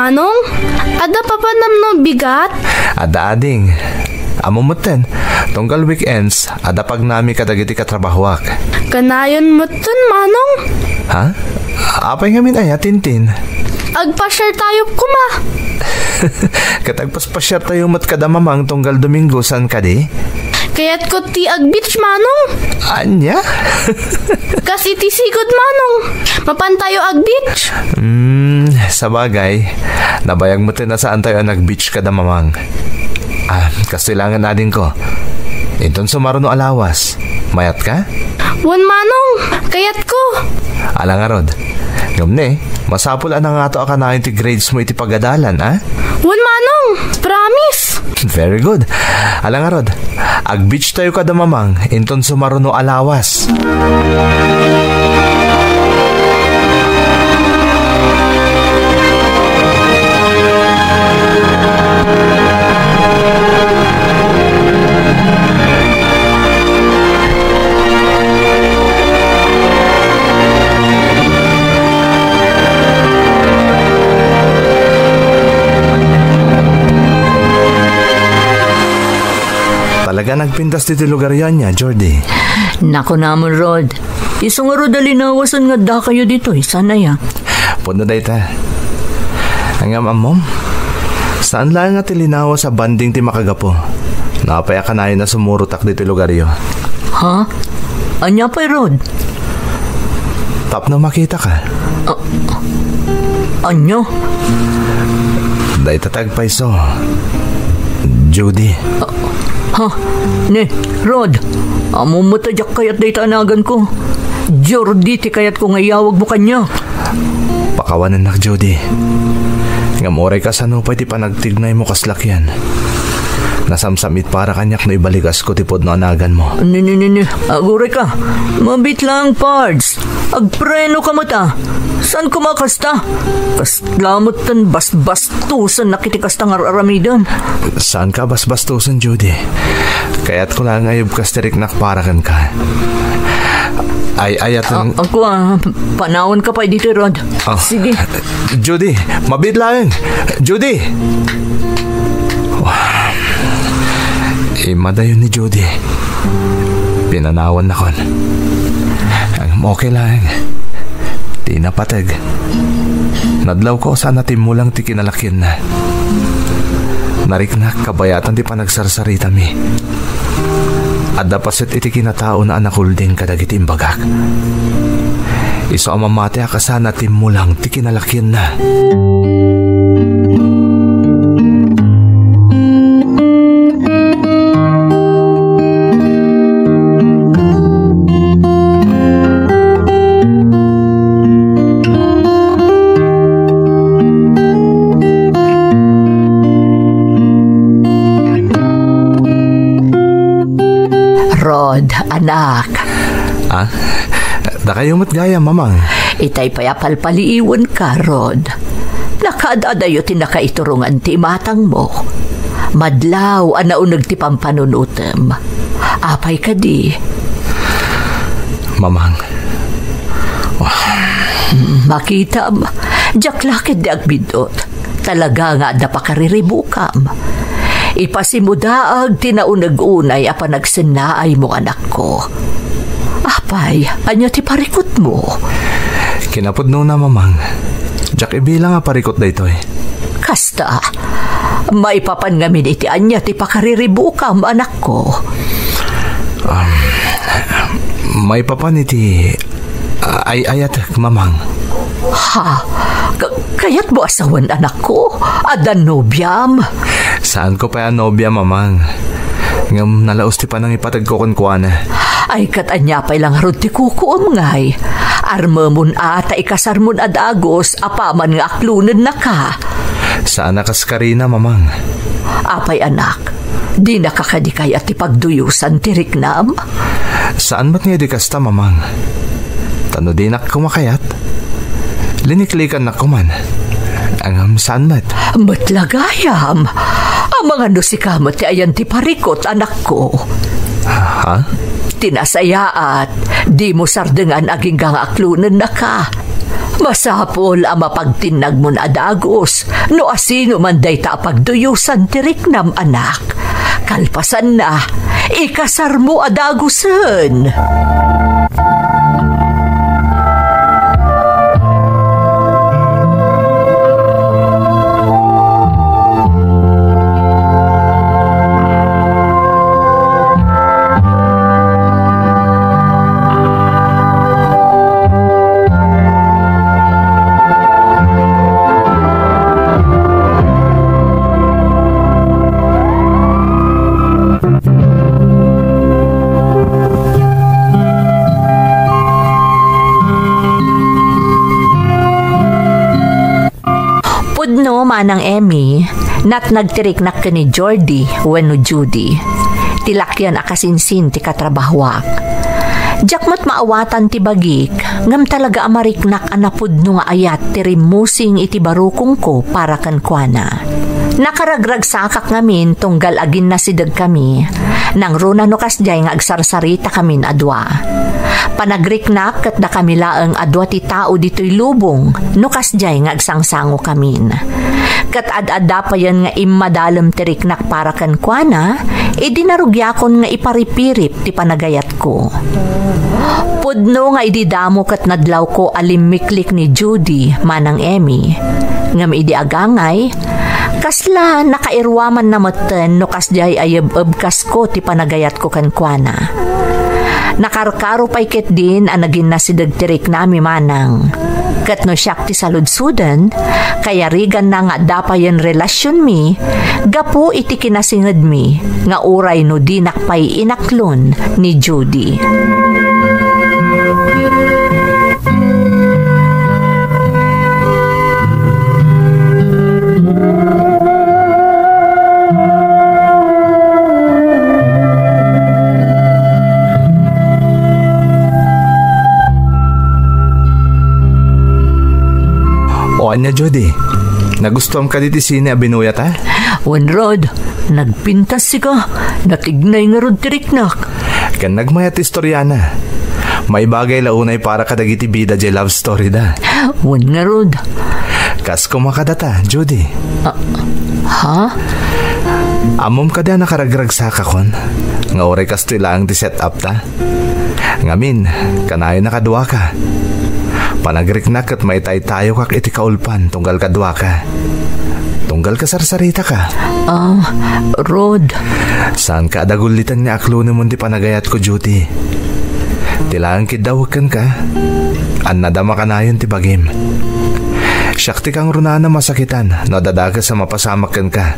Manong, adda papanamno bigat? Adda, ading. Ammom metten, tunggal weekends, adda pagnami kadagiti katrabahoak. Kanayon metten, Manong. Ha? Apay ngamin aya, Tintin? Agpasiartayo koma. Ket agpaspasiartayo met kada Mamang tunggal Domingo, saan kadi? Kayatko ti ag-beach, Manong. Ania? Kas iti sigud, Manong. Mapantayo ag-beach. Hmm, sabagay. Nabayag metten a saantayo a nag-beach kada Mamang. Ah, kastoy laengen, adingko. Inton sumaruno a lawas, mayatka? Wen, Manong, kayatko. Ala ngarud. Ngem ne, masapul a nangato a kanayon ti grades mo iti pagadalan, a? Wen, Manong, promise. Very good. Ala ngarud, ag-beach tayo kada Mamang, inton sumaruno a lawas. Talaga nagpintas ditoy lugaryo ania, Jordi? Nakunamon, Rod. Isu ngarud a linawasen nga addakayo ditoy, saan aya? Pudno dayta. Ngem ammom, saan laeng nga ti linawas a banding ti makagapu no apay a kanayon a sumurotak ditoy lugaryo. Ha? Ania pay, Rod? Tapno makitaka. Ah, ania? Dayta ti agpayso, Judy. Ah, ha? Ne, Rod, ammom met a diak kayat dayta a naganko. Jordi ti kayatko nga iyawagmo kaniak. Pakawanennak, Judy. Ngem uray kasano pay ti panagtignaymo kas lakian, nasamsamit para kaniak no ibaligasko ti pudno a naganmo. Ne, ne, ne, ne. Aguray ka. Mabiit laeng, Pards. Agpreno ka met, a. Saan koma kasta? Kasla met ti basbastosennak iti kasta nga ar-aramidem. Saanka basbastosen, Judy. Kayatko laeng a ibkas ti riknak para kenka. Ay, ay, atan- Ah, ako, ah, panawanka pay ditoy, Rod. Ah. Sige. Judy, mabiit laeng. Judy! Immadayon ni Judy. Pinanawannakon. Ngem okay laeng. Ti napateg, nadlawko saan a timmulang ti kinalakianna. Nariknak kabayatan ti panagsarsaritami. Adda paset iti kinataona a nakulding kadagiti imbagak. Isu a mamati a kasano a timmulang ti kinalakianna. Rod, anak. Ah? Dakayo met gayam, Mamang. Itay pay a palpaliiwenka, Rod. Nakaad-adayo ti nakaiturongan ti imatangmo. Madlaw a nauneg ti pampanunotem. Apay kadi? Mamang. Makitam, diak la ketdi agbidot. Talaga nga adda pakariribukam. Ipasimudaag ti nauneg unay a panagsennaaymo, anakko. Apay, ania ti parikutmo? Kinapudnona, Mamang. Diak ibilang a parikut daytoy. Kasta, maipapan ngamin iti ania ti pakariribukam, anakko? Um, maipapan iti Ah, ay-ayatek, Mamang. Ha? Ka-, kayatmo a sawen, anakko? Adda nobiam? Saanko pay a nobia, Mamang. Ngem nalaus ti panangipategko kenkuana. Ay, ket ania pay la ngarud ti kukuem, ngay? Armemon a ta ikasarmon a dagus apaman nga aklonennaka. Saan a kas karina, Mamang. Apay, anak? Dinaka kadi kayat ti pagduyosan ti riknam? Saan met nga idi kasta, Mamang. Ta no dinak koma kayat, liniklikannak koman. Ngem saan met. Met la gayam. Amangan no sika met ti ayan ti parikut, anakko. Ha? Ti nasayaat, dimo sardengan agingga nga aklonennaka. Masapul a mapagtinnagmon a dagus no asino man dayta a pagduyosan ti riknam, anak. Kalpasanna, ikasarmo a dagusen. Pudno, Manang Emmy, natnag ti riknak ken ni Jordi wenno Judy. Ti lakian a kasinsin ti katrabahoak. Diak met maawatan ti bagik, ngem talaga a mariknak a napudno nga ayat ti rimmusing iti barukongko para kenkuana. Nakaragragsakak ngamin tunggal aginnasidegkami. Nangruna no kasdiay nga agsarsarita kamin a dua. Panagriknak ket dakami laeng a dua ti tao ditoy lubong no kasdiay nga agsangsangokamin. Ket ad-adda payen nga immadalem ti riknak para kenkuana, idi narugiakon nga iparipirip ti panagayatko. Pudno nga idi damo ket nadlawko a limmiklik ni Judy, Manang Emmy. Ngem idi agangay, kasla nakairuamanna metten no kasdiay a yeb-ebkasko ti panagayatko kenkuana. Nakarkaro pay ketdin a naginnasideg ti riknami, Manang. Ket no siak ti saludsoden, kayariganna nga adda payen relasionmi gapu iti kinasingedmi nga uray no dinak pay inaklon ni Judy. O ania, Judy? Nagustuam kadi ti sine a binuyat, a? Wen, Rod, nagpintas sika. Natignay ngarud ti riknak. Ken nagmayat ti istoriana. Maibagay la unay para kadagiti bida diay love story da. Wen ngarud. Kas koma kadata, Judy. Ah, ha? Ammom kadi a nakaragragsakakon nga uray kastoy laeng ti set-up ta? Ngamin, kanayon a kaduaka. Panagriknak ket maitaytayokak iti kaulpan tunggal kaduaka. Tunggal kasarsaritaka. Ah, Rod. Saanka a dagulliten nga aklonemon ti panagayatko, Judy. Ti laeng kiddawek kenka, annada makanayon ti bagim. Siak ti kangrunaan a masakitan no adda dakes a mapasamak kenka.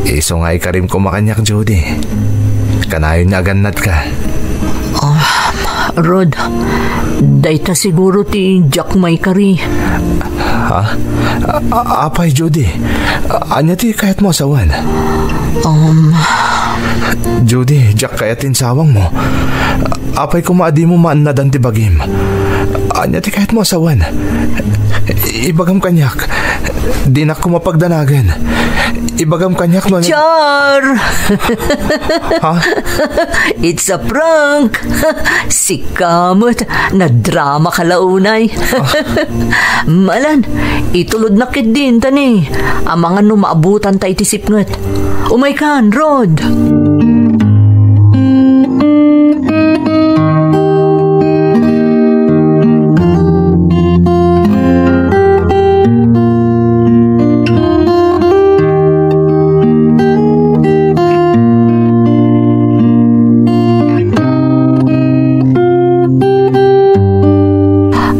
Isu nga ikarim koma kaniak, Judy. Kanayon nga agannadka. Ah, Rod, dayta siguro ti diak maikari. Ha? A-, a-, apay, Judy? A-, ania ti kayatmo a sawen? Um. Judy, diak kayat ti insawangmo. Apay koma a dimo maannadan ti bagim? Ania ti kayatmo a sawen? Ibagam kaniak. Dinak koma pagdanagen. Ibagam kaniak no ania. Char! Ha? It's a prank! Sika met, nadrama ka la unay. Ah. Malan, itulodnak ketdin ta ni, amangan no maabutanta iti sipnget. Umaykan, Rod!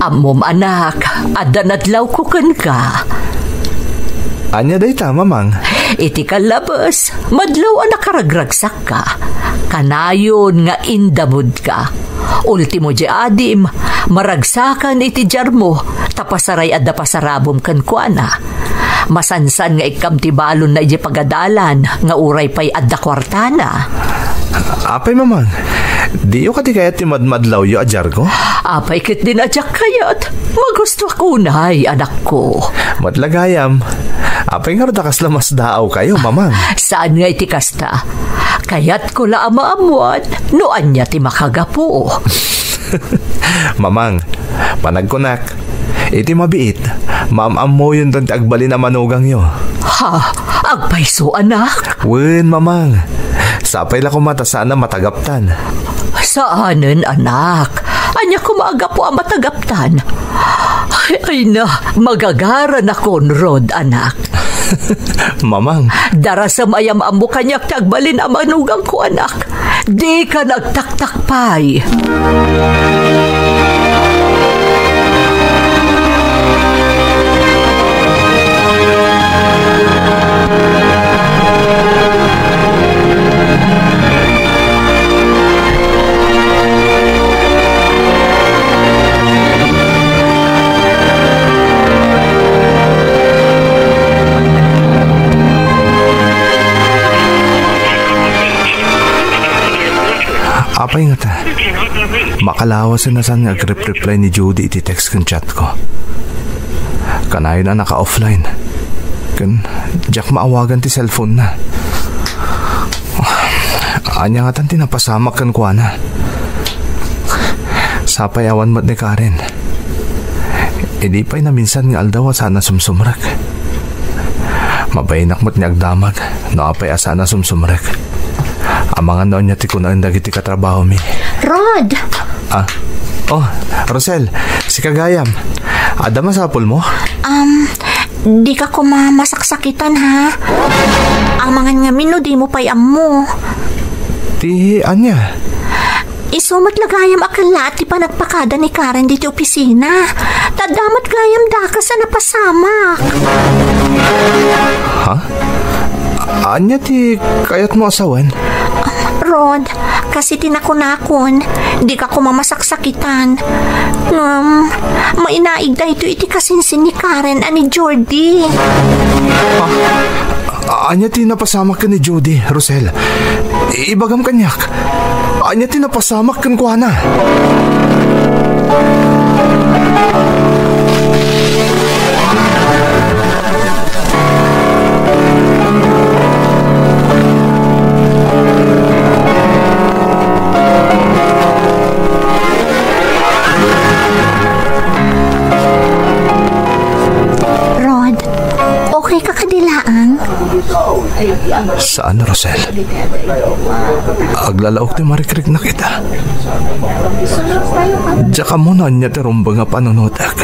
Ammom, anak, adda nadlawko kenka. Ania dayta, Mamang? Iti kallabes, madlaw a nakaragragsakka. Kanayon nga indamodka. Ultimo diay adim, maragsakan iti diarmo, ta pasaray adda pasarabom kenkuana. Masansan nga ikkam ti balonna idiay pagadalan nga uray pay adda kuartana. Apay, Mamang, diyo kadi kayat ti madmadlawyo a diarko? Apay ketdin a diak kayat? Magustoak unay, anakko. Met la gayam. Apay ngarud a kasla masdaawkayo, Mamang? Saan nga iti kasta. Kayatko la a maammuan no ania ti makagapu. Mamang, panagkunak, iti mabiit, maam-ammoyonton ti agbalin a manugangyo. Ha? Agpayso, anak? Wen, Mamang. Sapay la koma ta saan a matagaptan. Saanen, anak. Ania koma a gapu a matagaptan? Ay, ay na, magagaranakon, Rod, anak. Mamang. Darasem a yam-ammo kaniak ti agbalin a manugangko, anak. Dika nagtaktakpay. Apay ngata, makalawasen a saan nga agrep-reply ni Judy iti text ken chat ko. Kanayon a naka-offline. Ken diak maawagan ti cellphone na. Ania ngatan ti napasamak kenkuana? Sapay awan met ni Karen. Idi pay naminsan nga aldaw a saan a sumsumrek. Mabainak met nga agdamag no apay a saan a sumsumrek. Amangan no ania ti kunaen dagiti katrabahomi. Rod! Ah. Oh, Rosel, sika gayam. Adda masapulmo? Um, dika koma masaksakitan, ha? Amangan ngamin no dimo pay ammo. Ti ania? Isu met la gayam a kellaat ti panagpakada ni Karen ditoy opisina. Ta adda met gayam dakes a napasamak. Ha? Ania ti kayatmo a sawen? Rod, kas iti nakunakon, dika koma masaksakitan. Ngem, mainaig daytoy iti kasinsin ni Karen a ni Jordi. Ah, ania ti napasamak ken ni Jody, Rosel? Ibagam kaniak. Ania ti napasamak kenkuana? Rod, okay ka kadi laeng? Saan, Rosel. Aglalaok ti marikriknak ita. Diak ammo no ania ti rumbeng a panunotek.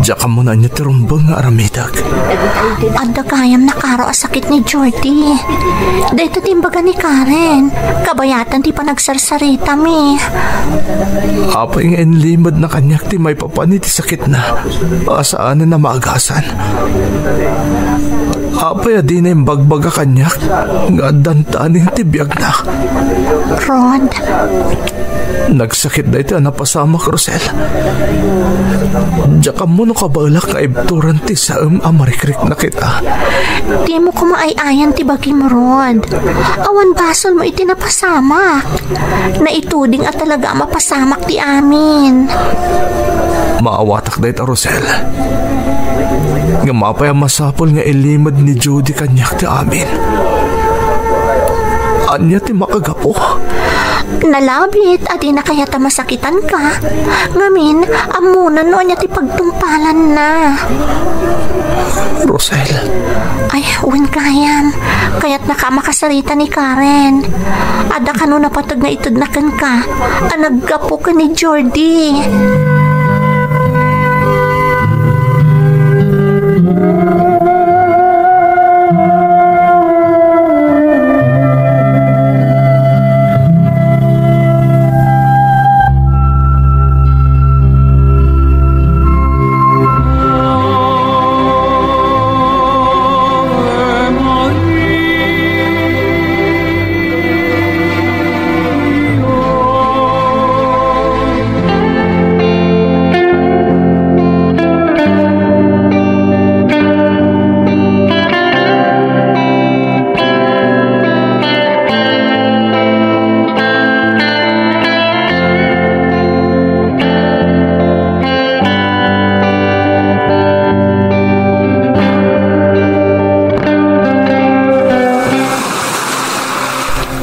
Diak ammo no ania ti rumbeng nga aramidek. Adda gayam nakaro a sakit ni Jordi. Dayta ti imbaga ni Karen. Kabayatan ti panagsarsarita mi. Apay nga inlimedna kaniak ti maipapan iti sakitna a saanen a maagasan? Apay a dina imbagbaga kaniak nga addan taning ti biagna? Rod. Nagsakit dayta a napasamak, Rosel. Diak ammo no kabaelak nga ibturan ti saem a marikriknak ita. Dimo koma ay-ayan ti bagim, Rod. Awan basolmo iti napasamak. Naituding a talaga a mapasamak ti amin. Maawatak dayta, Rosel. Ngem apay a masapul nga ilimed ni Jody kaniak ti amin? Ania ti makagapu? Nalabit a dina kayat a masakitanka. Ngamin, ammona no ania ti pagtungpalanna. Rosel. Ay, wen gayam. Kayatnaka a makasarita ni Karen. Adda kano napateg nga itedna kenka a naggapu ken ni Jordi.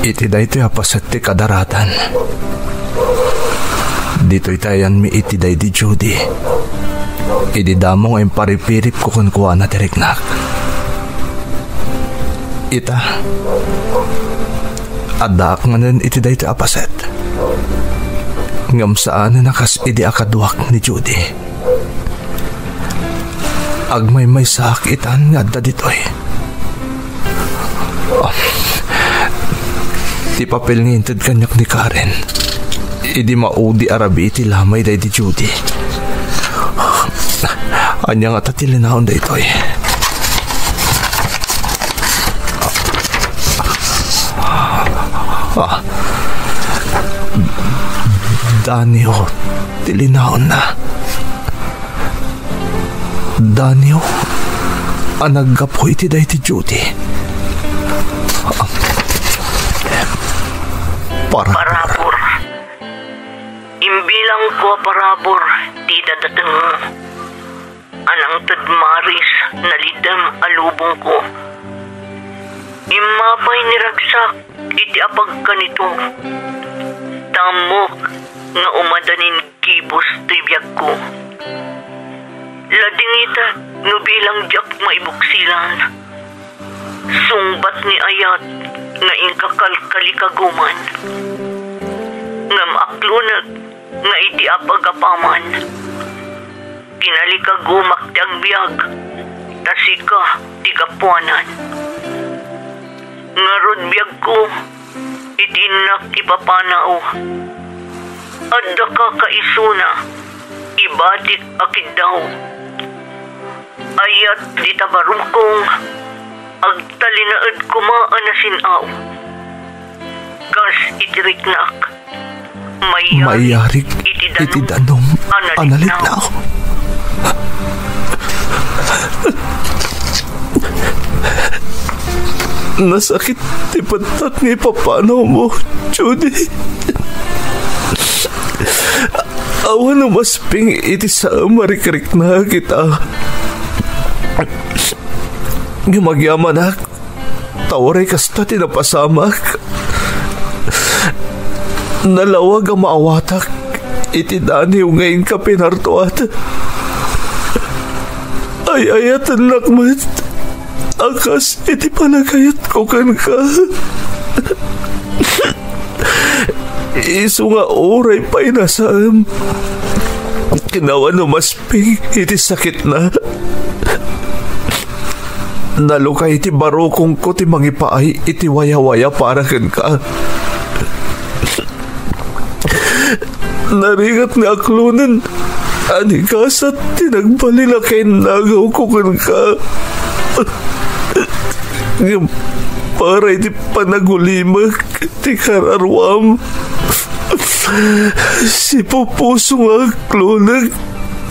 Iti daytoy a paset ti kadaratan, ditoy ti ayanmi iti daydi Judy. Idi damo nga imparipiripko kenkuana ti riknak. Ita, addaak manen iti daytoy a paset. Ngem saanen a kas idi a kaduak ni Judy. Agmaymaysaak itan nga adda ditoy. Ti papel nga inted kaniak ni Karen idi maudi a rabii ti lamay daydi Judy. Ania ngata ti linaon daytoy? Ah. Danio ti linaonna. Danio a naggapu iti daydi Judy. Parabur. Parabur. Imbilangko a parabur ti dadatengmo a nangted maris nalidem a lubongko. Immapay ni ragsak iti apagkanito. Ammok nga umadanin gibus toy biagko. Ladingitek no bilang diak maibuksilan. Sungbat ni ayat nga inka kalkalikaguman. Ngem aklonek nga iti apagapaman, kinalikagumak ti agbiag, ta sika ti gapuanan. Ngarud, biagko, iti innak ipapanaw, addaka kaisuna, ibatik a kiddaw. Ayat dita barukong, agtalinaed koma a nasin-aw. Kas iti riknak, maiyarik Maiyarik iti iti danum danum a a nalitnaw. nalitnaw. Nasakit ti pettak nga ipapanawmo, Judy. Awan umasping iti saem a rikriknaek ita. Ngem agyamanak, ta uray kasta ti napasamak, nalawag a maawatak iti daniw nga inka pinartuat. Ay-ayatennak met a kas iti panagayatko kenka. Isu nga uray pay nasaem, ken awan umasping iti sakitna. Nalukay ti barukongko ti mangipaay iti wayawaya para kenka. Narigat nga aklonen a ni gasat ti nagbalin a kainnagawko kenka. Ngem para iti panagulimek ti kararuam, sipupuso nga aklonek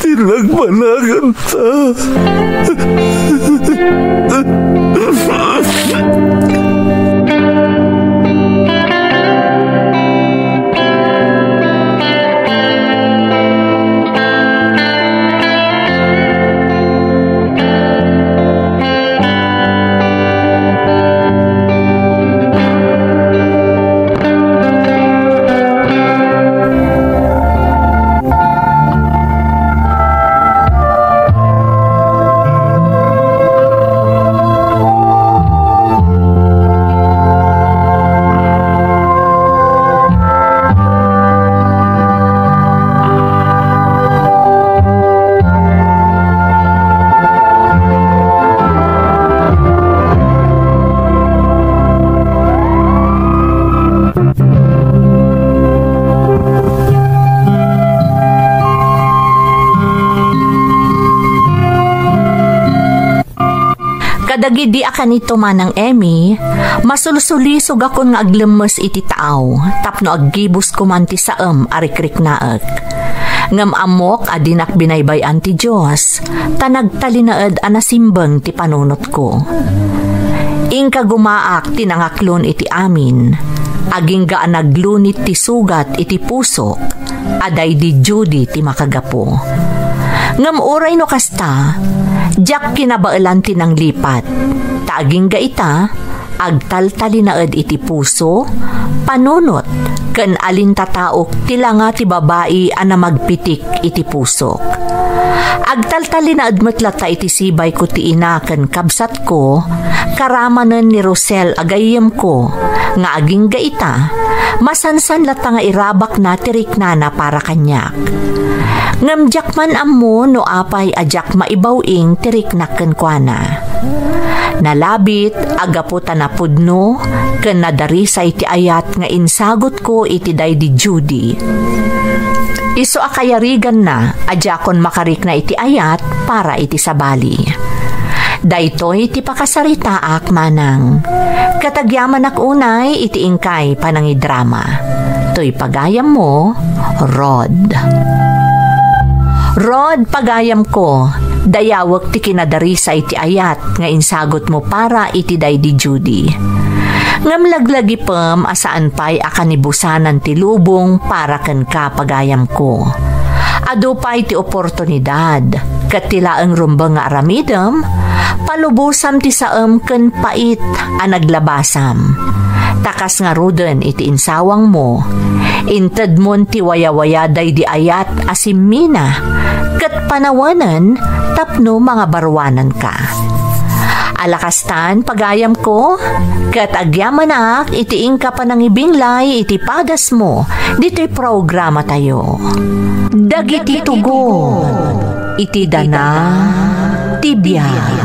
ti nagbanaganta. Kadagidi a kanito, Manang Emmy, masulsulisogakon nga aglemmes iti taaw tapno aggibusko man ti saem a rikriknaek. Ngem ammok a dinak binaybay-an ti Dios, ta nagtalinaed a nasimbeng ti panunotko. Inkagumaak ti nangaklon iti amin, agingga a naglunit ti sugat iti pusok a daydi Judy ti makagapu. Ngem uray no kasta, diak kinabaelan ti nanglipat, ta agingga ita, agtaltalinaed iti puso, panunot, ken alintataok ti langa ti babai a namagpitik iti pusok. Agtaltalinaed met latta iti sibayko ti ina ken kabsatko, karamanen ni Rosel a gayyemko, nga agingga ita, masansan latta nga irabakna ti riknana para kaniak. Ngem diak man ammo no apay a diak maibaw-ing ti riknak kenkuana. Nalabit a gapu ta napudno ken nadarisay ti ayat nga insagutko iti daydi Judy. Isu a kayariganna a diakon makarikna iti ayat para iti sabali. Daytoy ti pakasaritaak, Manang. Ket agyamanak unay iti inkay panangidrama. Toy pagayammo, Rod. Rod, pagayamko, dayawek ti kinadarisay ti ayat nga insagutmo para iti daydi Judy. Ngem laglagipem a saan pay a kanibusanan ti lubong para kenka, pagayamko. Adu pay ti oportunidad, ket ti laeng rumbeng nga aramidem, palubosam ti saem ken pait a naglabasam. Ta kas ngaruden iti insawangmo, intedmon ti wayawaya daydi ayat a simmina, ket panawanen tapno mangabaruananka. Ala kastan, pagayamko, ket agyamanak iti inka panangibinglay iti padasmo ditoy programatayo. Dagiti tugon iti dana ti biag.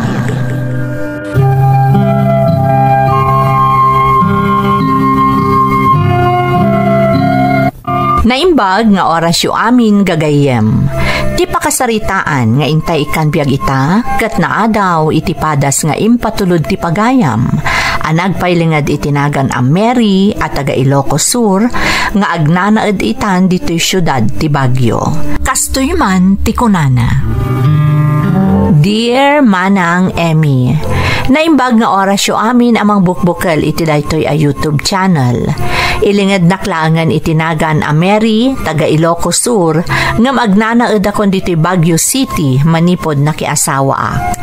Naimbag nga orasyo amin, gagayyem. Ti pakasaritaan nga intay ikkan biag ita, ket naadaw iti padas nga impatulod ti pagayam, a nagpailinged iti nagan a Mary a taga Ilocos Sur, nga agnanaed itan ditoy siudad ti Baguio. Kastoy man ti kunana. Dear Manang Emmy, naimbag nga orasyo amin a mangbukbukel iti daytoy a YouTube channel. Ilingednak laengen iti nagan a Mary, taga Ilocos Sur, ngem agnanaedakon ditoy Baguio City manipud nakiasawaak.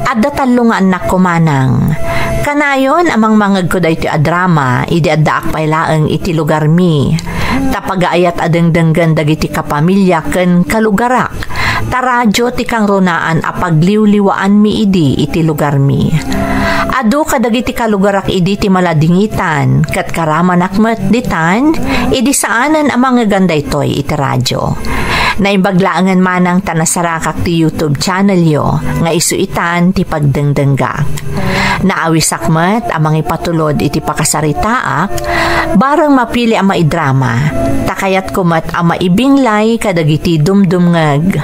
Adda tallo nga annakko, manang. Kanayon a mangmangegko daytoy a drama idi addaak pay laeng iti lugarmi. Ta pagaayat a dengdenggen dagiti kapamilya ken kalugarak. Ta radio ti kangrunaan a pagliwliwaanmi idi iti lugarmi. Adu kadagiti kalugarak idi ti maladingitan, ket karamanak met ditan idi saanen a mangegan daytoy iti radio. Naimbag laengen manang ta nasarakak ti YouTube channelyo nga isu itan ti pagdengdenggak. Naawisak met a mangipatulod iti pakasaritaak, bareng mapili a maidrama, ta kayatko met a maibinglay kadagiti dumdumngeg.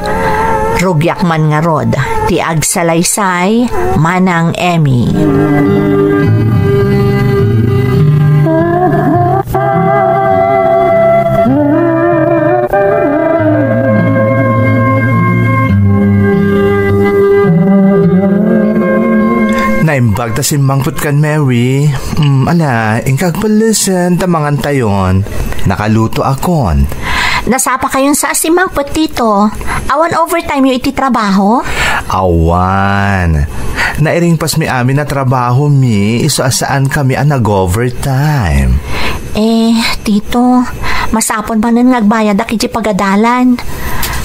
Rugiak man ngarud ti agsalaysay, Manang Emmy. Naimbag ta simmangpet kan Mary. Mm, ala, inka agpellesen ta mangantayon. Nakalutoakon. Nasapakayon sa a simmangpet, Tito. Awan overtime yo iti trabaho? Awan. Nairingpasmi amin a trabaho mi, isu a saankami a nag-overtime. Eh, Tito, masapul manen nga agbayadak iti pagadalan.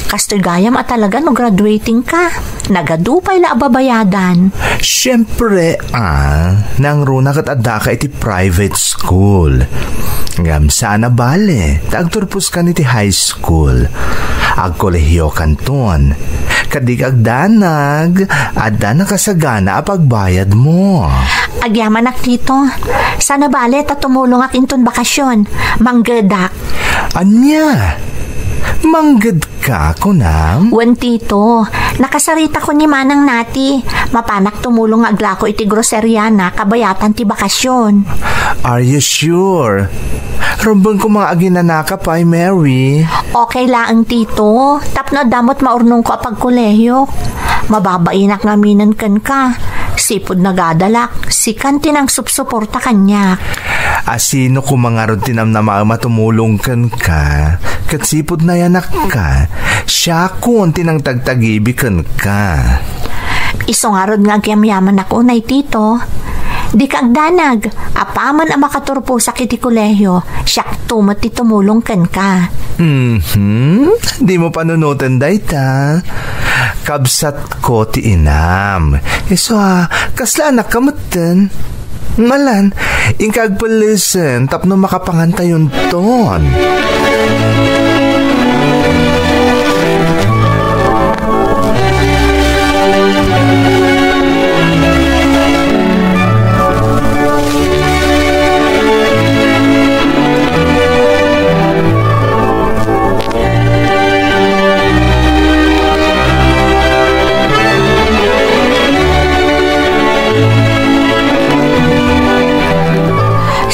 Kastoy gayam a talaga no graduating ka. Nagadu pay la a babayadan. Siyempre, ah, nangruna ket addaka iti private school. Ngem saan a bale, ta agturpos kan iti high school. Agkolehiyo kanton. Ket di agdanag, adda nakasagana a pagbayadmo. Agyamanak, Tito. Saan a bale, ta tumulongak inton bakasyon. Manggedak. Ania? Mangged ka, kunam? Wen, Tito. Nakasaritakon ni Manang Nati. Mapanak tumulong nga aglako iti groseria na kabayatan ti bakasyon. Are you sure? Rumbeng koma nga aginanaka pay, Mary. Okay laeng, Tito. Tapno adda met maurnongko a pagkolehiok. Mababainak ngaminen kenka. Sipud nagadalak, sikan ti nangsupsuporta kaniak. Asino koma ngarud ti namnamaem a tumulong kenka? Ket sipud nayanakka, siakon ti nangtagtagibi kenka. Isu ngarud nga agyamyamanak unay, Tito. Dika agdanag, apaman a makaturposak iti kolehio, siakto met ti tumulong kenka. Mhm. Dimo panunoten dayta. Kabsatko ti inam. Isu a, kasla anakka metten. Malan, inka agpellesen tapno makapangantayonton.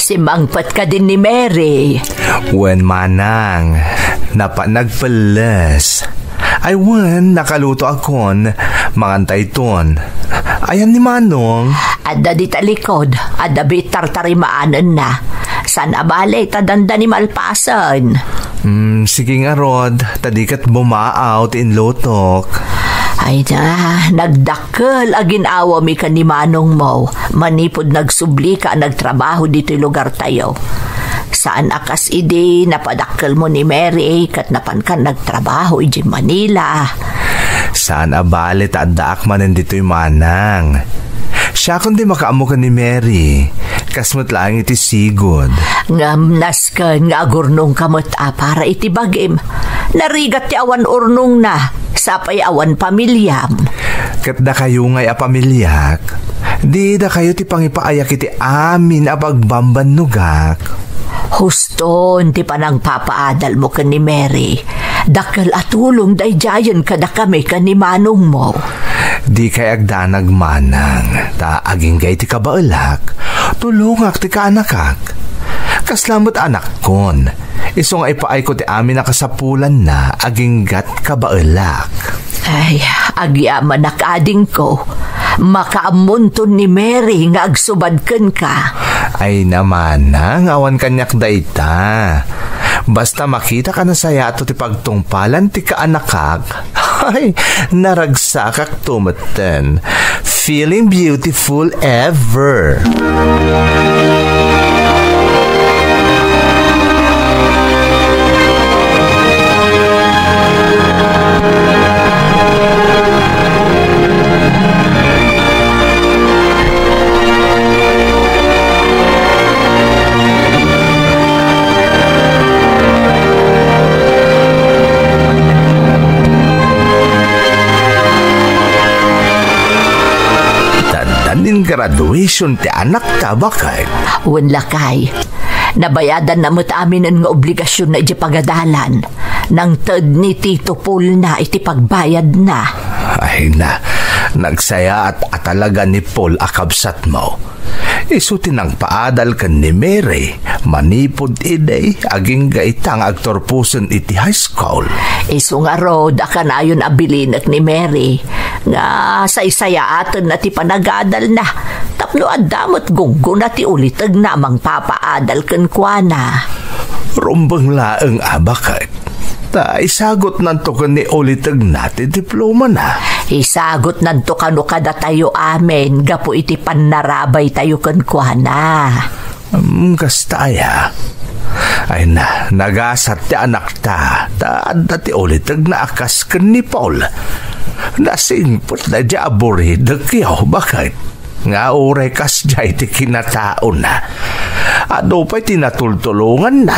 Simmangpet kadin ni Mary. Wen, manang, napan nagpelles. Ay wen, nakalutoakon, mangantayton. Ayan ni Manong? Adda di talikod, adda biit tartarimaanenna. Saan a bale, ta dandani malpasen. Hmm, sige ngarud, ta di ket bumaaw ti inlutok. Ay na, nagdakkel a gin-awami ken ni manongmo manipud nagsublika a nagtrabaho ditoy lugartayo. Saan a kas idi napadakkelmo ni Mary ket napankan nagtrabaho idiay Manila. Saan a bale ta addaak manen ditoy, manang. Siakon ti makaammo ken ni Mary. Kas met laeng iti sigud. Ngem nasken nga agurnongka met a para iti bagim. Narigat ti awan urnongna, sapay awan pamiliam. Ket dakayo ngay a pamiliak, di dakayo ti pangipaayak iti amin a pagbambannogak. Huston ti panangpapaadalmo ken ni Mary. Dakkel a tulong daydiayen kadakami ken ni manongmo. Dikay agdanag, manang, ta agingga iti kabaelak, tulongak ti kaanakak. Kasla met anakkon, isu nga ipaayko ti amin a kasapulanna aginggat kabaelak. Ay, agyamanak, adingko. Makaammonton ni Mary nga agsubad kenka. Ay na, manang, awan kaniak dayta. Basta makitak a nasayaat ti pagtungpalan ti kaanakak. Ay, naragsakakto metten. Feeling beautiful ever. Dandanin graduation ti anakta, baket. Wen, lakay. Nabayadanna met aminen nga obligasionna idiay pagadalan. Nangted ni Tito Paulna iti pagbayadna. Ay na, nagsayaat a talaga ni Paul a kabsatmo. Isu ti nangpaadal ken ni Mary manipud idi agingga ita nga agturposen iti high school. Isu ngarud a kanayon a bilinek ni Mary nga saysayaatenna ti panagadalna tapno adda met gunggona ti ulitegna a mangpapaadal kenkuana. Rumbeng laeng a, baket. Ta isagutnanto ken ni ulitegna ti diplomana. Isagutnanto kano kadatayo amin gapu iti pannarabaytayo kenkuana. Hmm, kasta aya. Ay na, nagasat ti anakta, ta adda ti ulitegna a kas ken ni Paul. Nasingpet daydiay a buridekyo, baket. Nga uray kasdiay ti kinataona. Adu pay ti natultulonganna.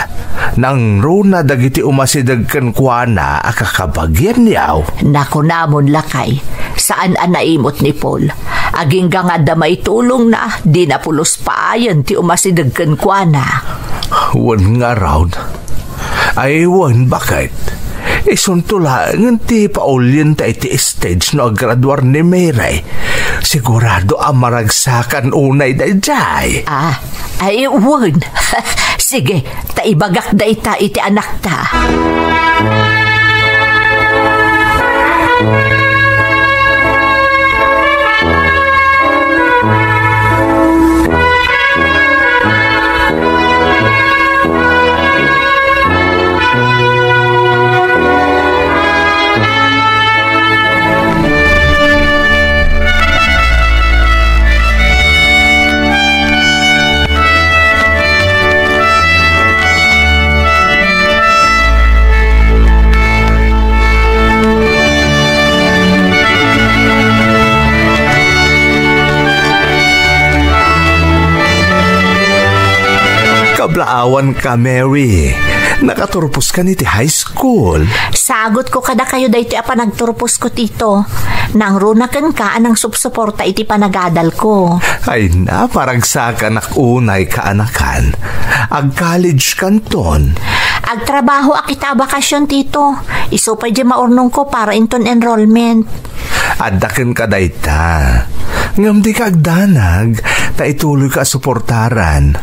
Nangruna dagiti umasideg kenkuana a kakabagianyo. Nakunamon, lakay, saan a naimut ni Paul. Agingga nga adda maitulongna, dina pulos paayen ti umasideg kenkuana. Wen ngarud. Ay, wen, baket. Isunto laengen ti paulienta iti stage no aggraduar ni Mary. Sigurado a maragsakan unay daydiay. Ah, ay, wen. Sige, ta ibagak dayta iti anakta. Kablaawanka, Mary. Nakaturposkan iti high school. Sagutko kadakayo daytoy a panagturposko, Tito. Nangruna kenka a nangsupsuporta iti panagadalko. Ay na, paragsakanak unay kaanakan. Ag-college kanton. Agtrabahoak ita a bakasion, Tito. Isu pay diay maurnongko para inton enrollment. Adda kenka dayta. Ngem dika agdanag, ta ituloyka a suportaran.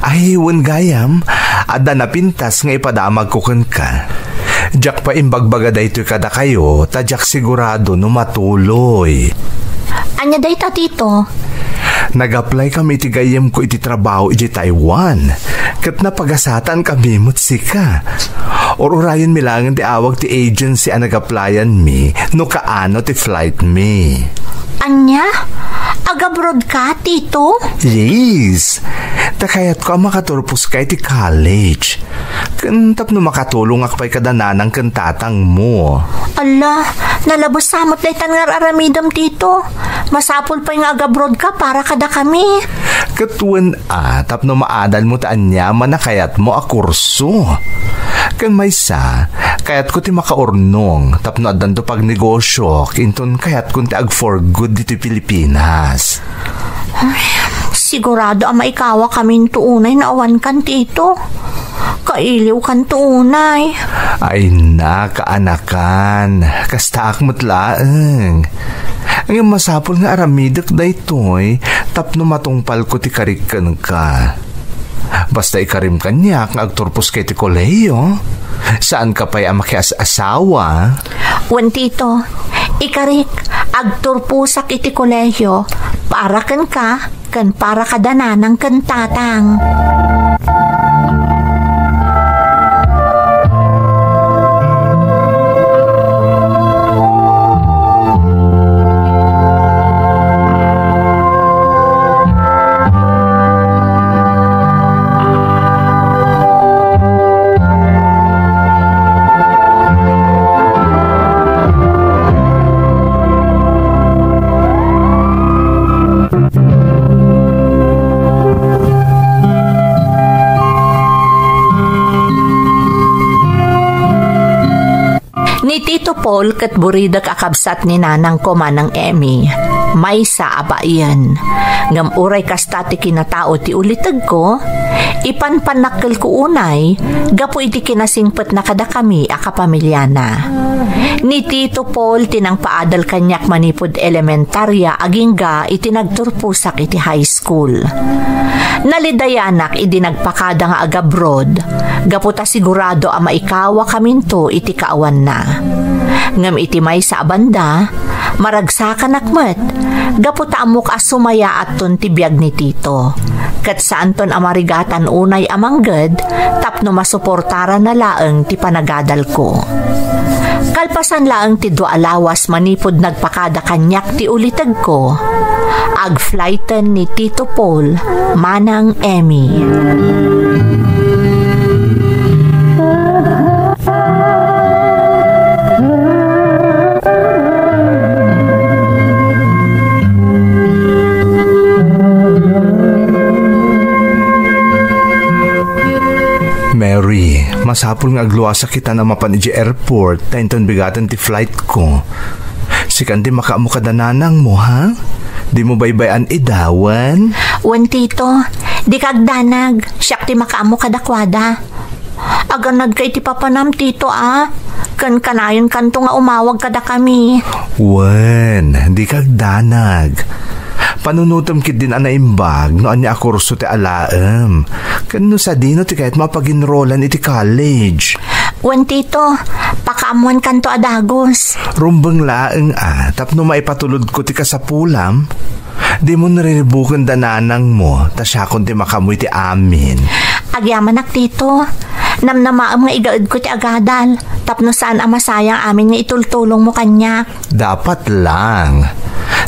Ay, wen gayam, adda napintas nga ipadamagko kenka. Diak pay imbagbaga daytoy kadakayo, ta diak sigurado no matuloy. Ania dayta, Tito? Nag-apply kami iti gayyemko iti trabaho iti Taiwan, ket napagasatan kami met sika. Ur-urayenmi laengen ti awag ti agency a nag-applyan mi no kaano ti flight mi. Ania? Agabroad ka, Tito? Yes. Ta kayatko a makaturpos ka iti college. Ken tapno makatulongak pay kada nanang ken tatang mo. Ala, nalabes sa met daytan nga ar-aramidem, Tito. Masapul pay nga agabroad ka para kadakami. Ket wen a, tapno maadal mo ti aniaman a kayatmo a kurso. Ken maysa, kayatko ti makaurnong tapno addanto pagnegosiok inton kayatkon ti ag-for good ditoy Pilipinas. Ay, sigurado a maikawakaminto unay no awankan, Tito. Kailiwkanto unay. Ay na, kaanakan. Kastaak met laeng. Ngem masapul nga aramidek daytoy tapno matungpalko ti karik kenka. Basta ikarim kaniak nga agturposka iti kolehiyo, saanka pay a makias-asawa. Wen, Tito, ikarik, agturposak iti kolehiyo para kenka ken para kada nanang ken tatang. Ni Tito Paul ket buridek a kabsat ni nanangko, Manang Emmy, maysa a baien. Ngem uray kasta ti kinatao ti ulitegko, ipanpannakkelko unay gapu iti kinasingpetna kadakami a kapamiliana. Ni Tito Paul ti nangpaadal kaniak manipud elementaria agingga iti nagturposak iti high school. Nalidayanak idi nagpakada nga agabroad, gapu ta sigurado a maikawakaminto iti kaawanna. Ngem iti maysa a banda, maragsakanak met, gapu ta ammok a sumayaatton ti biag ni Tito. Ket saanton a marigatan unay a mangged tapno masuportaranna laeng ti panagadalko. Kalpasan laeng ti dua a lawas manipud nagpakada kaniak ti ulitegko, agflighten ni Tito Paul, Manang Emmy. Mary, masapul nga agluasak kita a mapan idiay airport ta inton bigaten ti flight ko. Sikan ti makaammo kada nanang mo, ha? Dimo baybay-an ida, wen? Wen, Tito. Dika agdanag. Siak ti makaammo kadakuada. Aganadka iti papanam, Tito, a. Ken kanayonkanto nga umawag kadakami. Wen, dika agdanag. Panunotem ketdin a naimbag no ania a kurso ti alaem. Ken no sadino ti kayatmo a pag-enrollan iti college. Wen, Tito, pakaammoankanto a dagus. Rumbeng laeng a, tapno maipatulodko ti kasapulam. Dimon riribuken da nanangmo, ta siakon ti makaammo iti amin. Agyamanak, Tito. Namnamaem nga igaedko ti agadal, tapno saan a masayang amin nga itultulongmo kaniak. Dapat lang.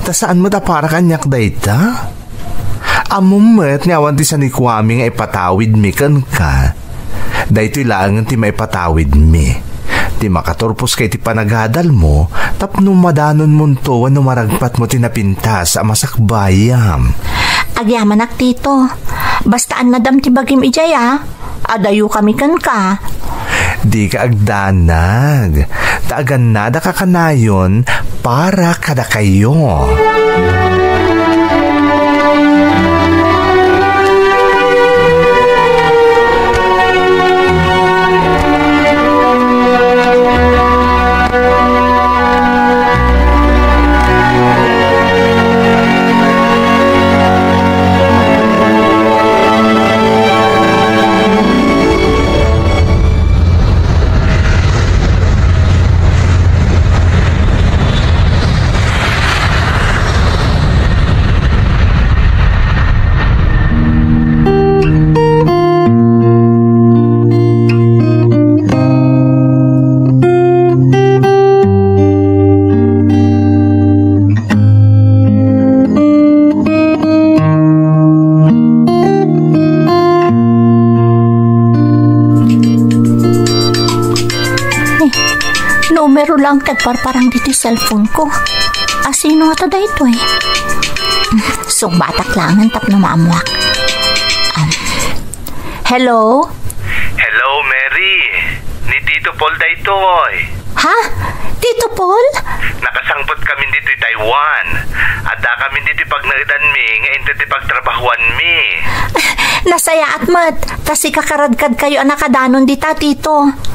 Ta saan met a para kaniak dayta? Ammom met nga awan ti sanikuami nga ipatawidmi kenka. Daytoy laengen ti maipatawidmi. Ti makaturposka iti panagadalmo tapno madanonmonto wenno maragpatmo ti napintas a masakbayam. Agyamanak, Tito. Basta annadam ti bagim idiay, a. Adayokami kenka. Dika agdanag. Ta agannadaka kanayon para kadakayo. Numero lang ti agparparang ditoy cellphone ko. A, sino ngata daytoy? Sungbatak laengen tapno maammuak. Um, hello? Hello, Mary. Ni Tito Paul daytoy. Ha? Tito Paul? Nakasangpet kami ditoy Taiwan. Adda kami ditoy pagnaedanmi nga inted ti pagtrabahuanmi. Nasayaat met, ta sika karadkadkayo a nakadanon dita, Tito.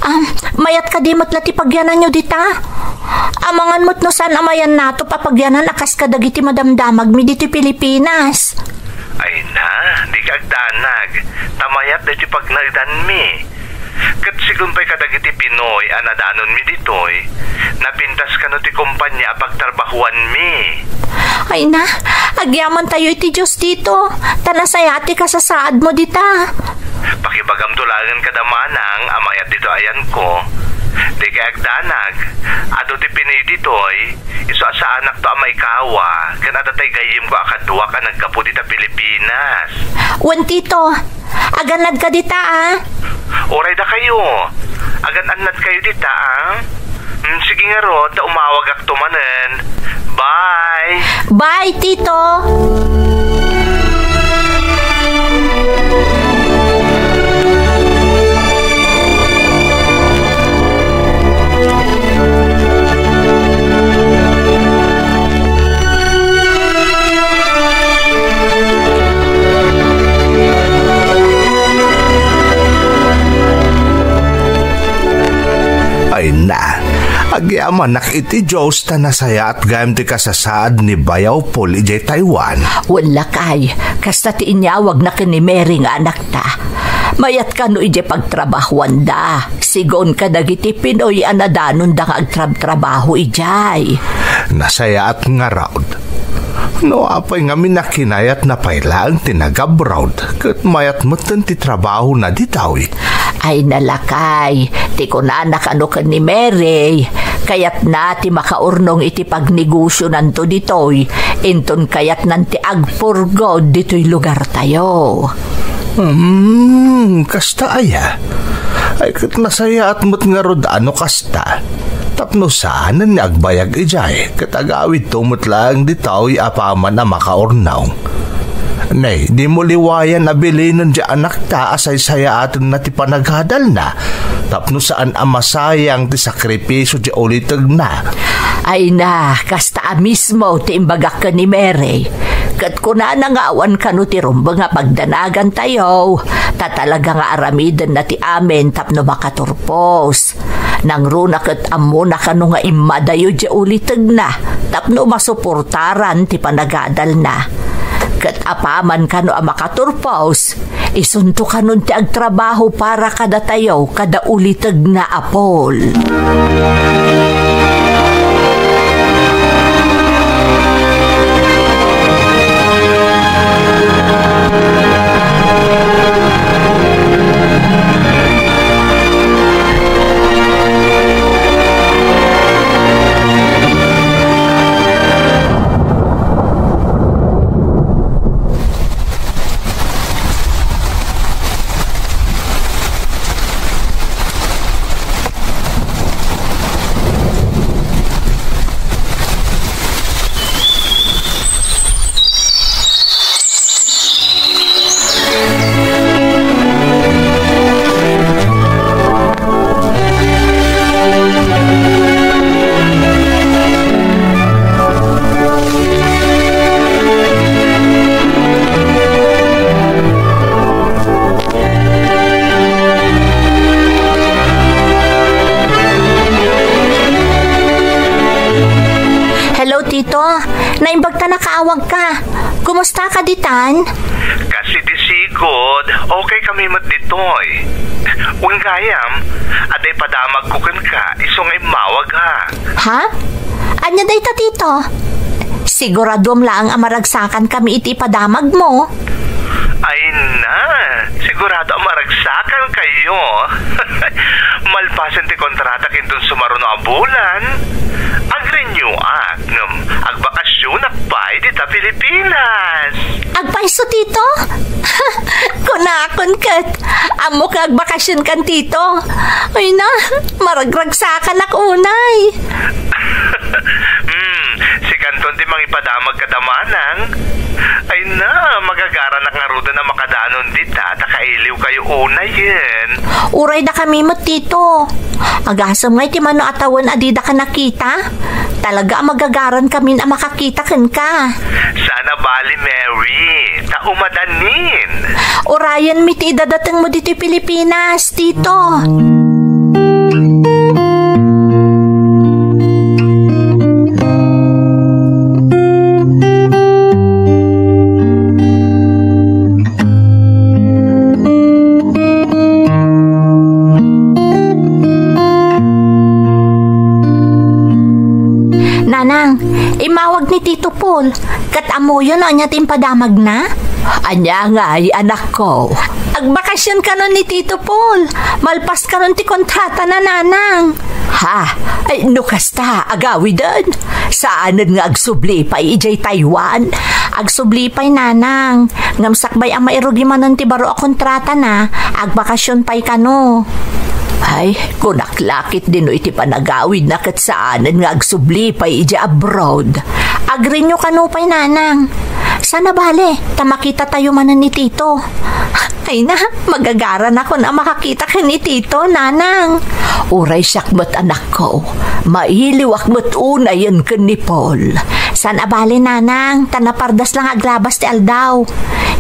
Um, mayat kadi met la ti pagyananyo dita? Amangan met no saan a mayannatop a pagyanan a kas kadagiti madamdamagmi ditoy Pilipinas. Ay na, dika agdanag. Ta mayat daytoy pagnaedanmi. Ket sigun pay kadagiti Pinoy a nadanonmi ditoy, napintas kano ti kompania a pagtrabahuanmi. Ay na, agyamantayo iti Dios, Tito, ta nasayaat ti kasasaadmo dita. Pakibagamto laengen kada manang a mayat ditoy ayanko. Dika agdanag, adu ti Pinoy ditoy, isu a saanakto a maikawa, ken adda tay gayyemko a kaduak a naggapu dita Pilipinas. Wen, Tito, agan-ad ka dita, a? Uray dakayo, agan-annad kayo dita, a? Mm, sige ngarud, ta umawagakto manen. Bye! Bye, Tito! Ay na, agyamanak iti Dios ta nasayaat gayam ti kasasaad ni Bayaw Paul idiay Taiwan. Wen lakay, kasta ti inyawagna ken ni Mary nga anakta. Mayat kano idiay pagtrabahuanda, sigun kadagiti Pinoy a nadanonda nga agtrabtrabaho idiay. Nasayaat ngarud. No apay ngamin a kinayatna pay laeng ti nag-abroad, ket mayat metten ti trabahona ditoy. Ay na lakay, ti kunana kano ken ni Mary, kayatna ti makaurnong iti pagnegosionanto ditoy, inton kayatnan ti agpurgod ditoy lugartayo. Hmm, kasta aya? Ay, ket nasayaat met ngarud a no kasta. Tapno saanen nga agbayag idiay, ket agawidto met laeng ditoy apaman a makaurnong. Nay, dimo liwayan a bilinen diay anakta a saysayaatenna ti panagadalna, tapno saan a masayang ti sakripisio diay ulitegna. Ay na, kasta a mismo ti imbagak ken ni Mary. Ket kunana nga awan kano ti rumbeng a pagdanagantayo, ta talaga nga aramidenna ti amin tapno makaturpos. Nangruna ket ammona kano nga immadayo diay ulitegna tapno masuportaran ti panagadalna. Ket apaman kano a makaturpos, isunto kanon ti agtrabaho para kadatayo kada ulitegna a Paul. Hello, Tito. Naimbag ta nakaawagka. Kumusta ka ditan? Kas iti sigud, okay kami met ditoy. Wen gayam, adda ipadamagko kenka, isu nga immawag, ha? Ha? Ania dayta, Tito? Siguraduam laeng a maragsakan kami iti ipadamagmo. Ay na, sigurado a maragsakan kayo. Malpasen ti kontrata inton sumaruno a bulan, agrenew Yo, ak, ngem agbakasionak pay dita Pilipinas. Agpayso, Tito? Kunakon ket, ammok nga agbakasionkan, Tito. Ay na, maragragsakanak unay. Hmm, sikanton ti mangipadamag kada manang. Ay na, magagaranak ngaruden a makadanon dita, ta kailiwkayo unayen. Uray dakami met, Tito. Agasem ngay ti mano a tawen a didaka nakita? Talaga a magagarankamin a makakita kenka. Saan a bali, Mary, ta umadanin. Urayenmi ti idadatengmo ditoy Pilipinas, Tito. Nanang, immawag ni Tito Paul. Ket ammoyo no ania ti impadamagna? Ania ngay, anakko? Agbakasion kanon ni Tito Paul. Malpas kanon ti kontratana, Nanang. Ha? Ay, no kasta, agawiden? Saanen nga agsubli pay idiay Taiwan? Agsubli pay, Nanang. Ngem sakbay a mairugi manen ti baro a kontratana, agbakasion pay kano. Ay, kunak la ketdi no iti panagawidna ket saanen nga agsubli pay idiay abroad. Agrenew kano pay, Nanang. Saan a bale, ta makitatayo manen ni Tito. Ay na, magagaranakon a makakita ken ni Tito, Nanang. Uray siak met, anakko, mailiwak met unayen ken ni Paul. Saan a bale, Nanang, ta napardas la nga aglabas ti aldaw.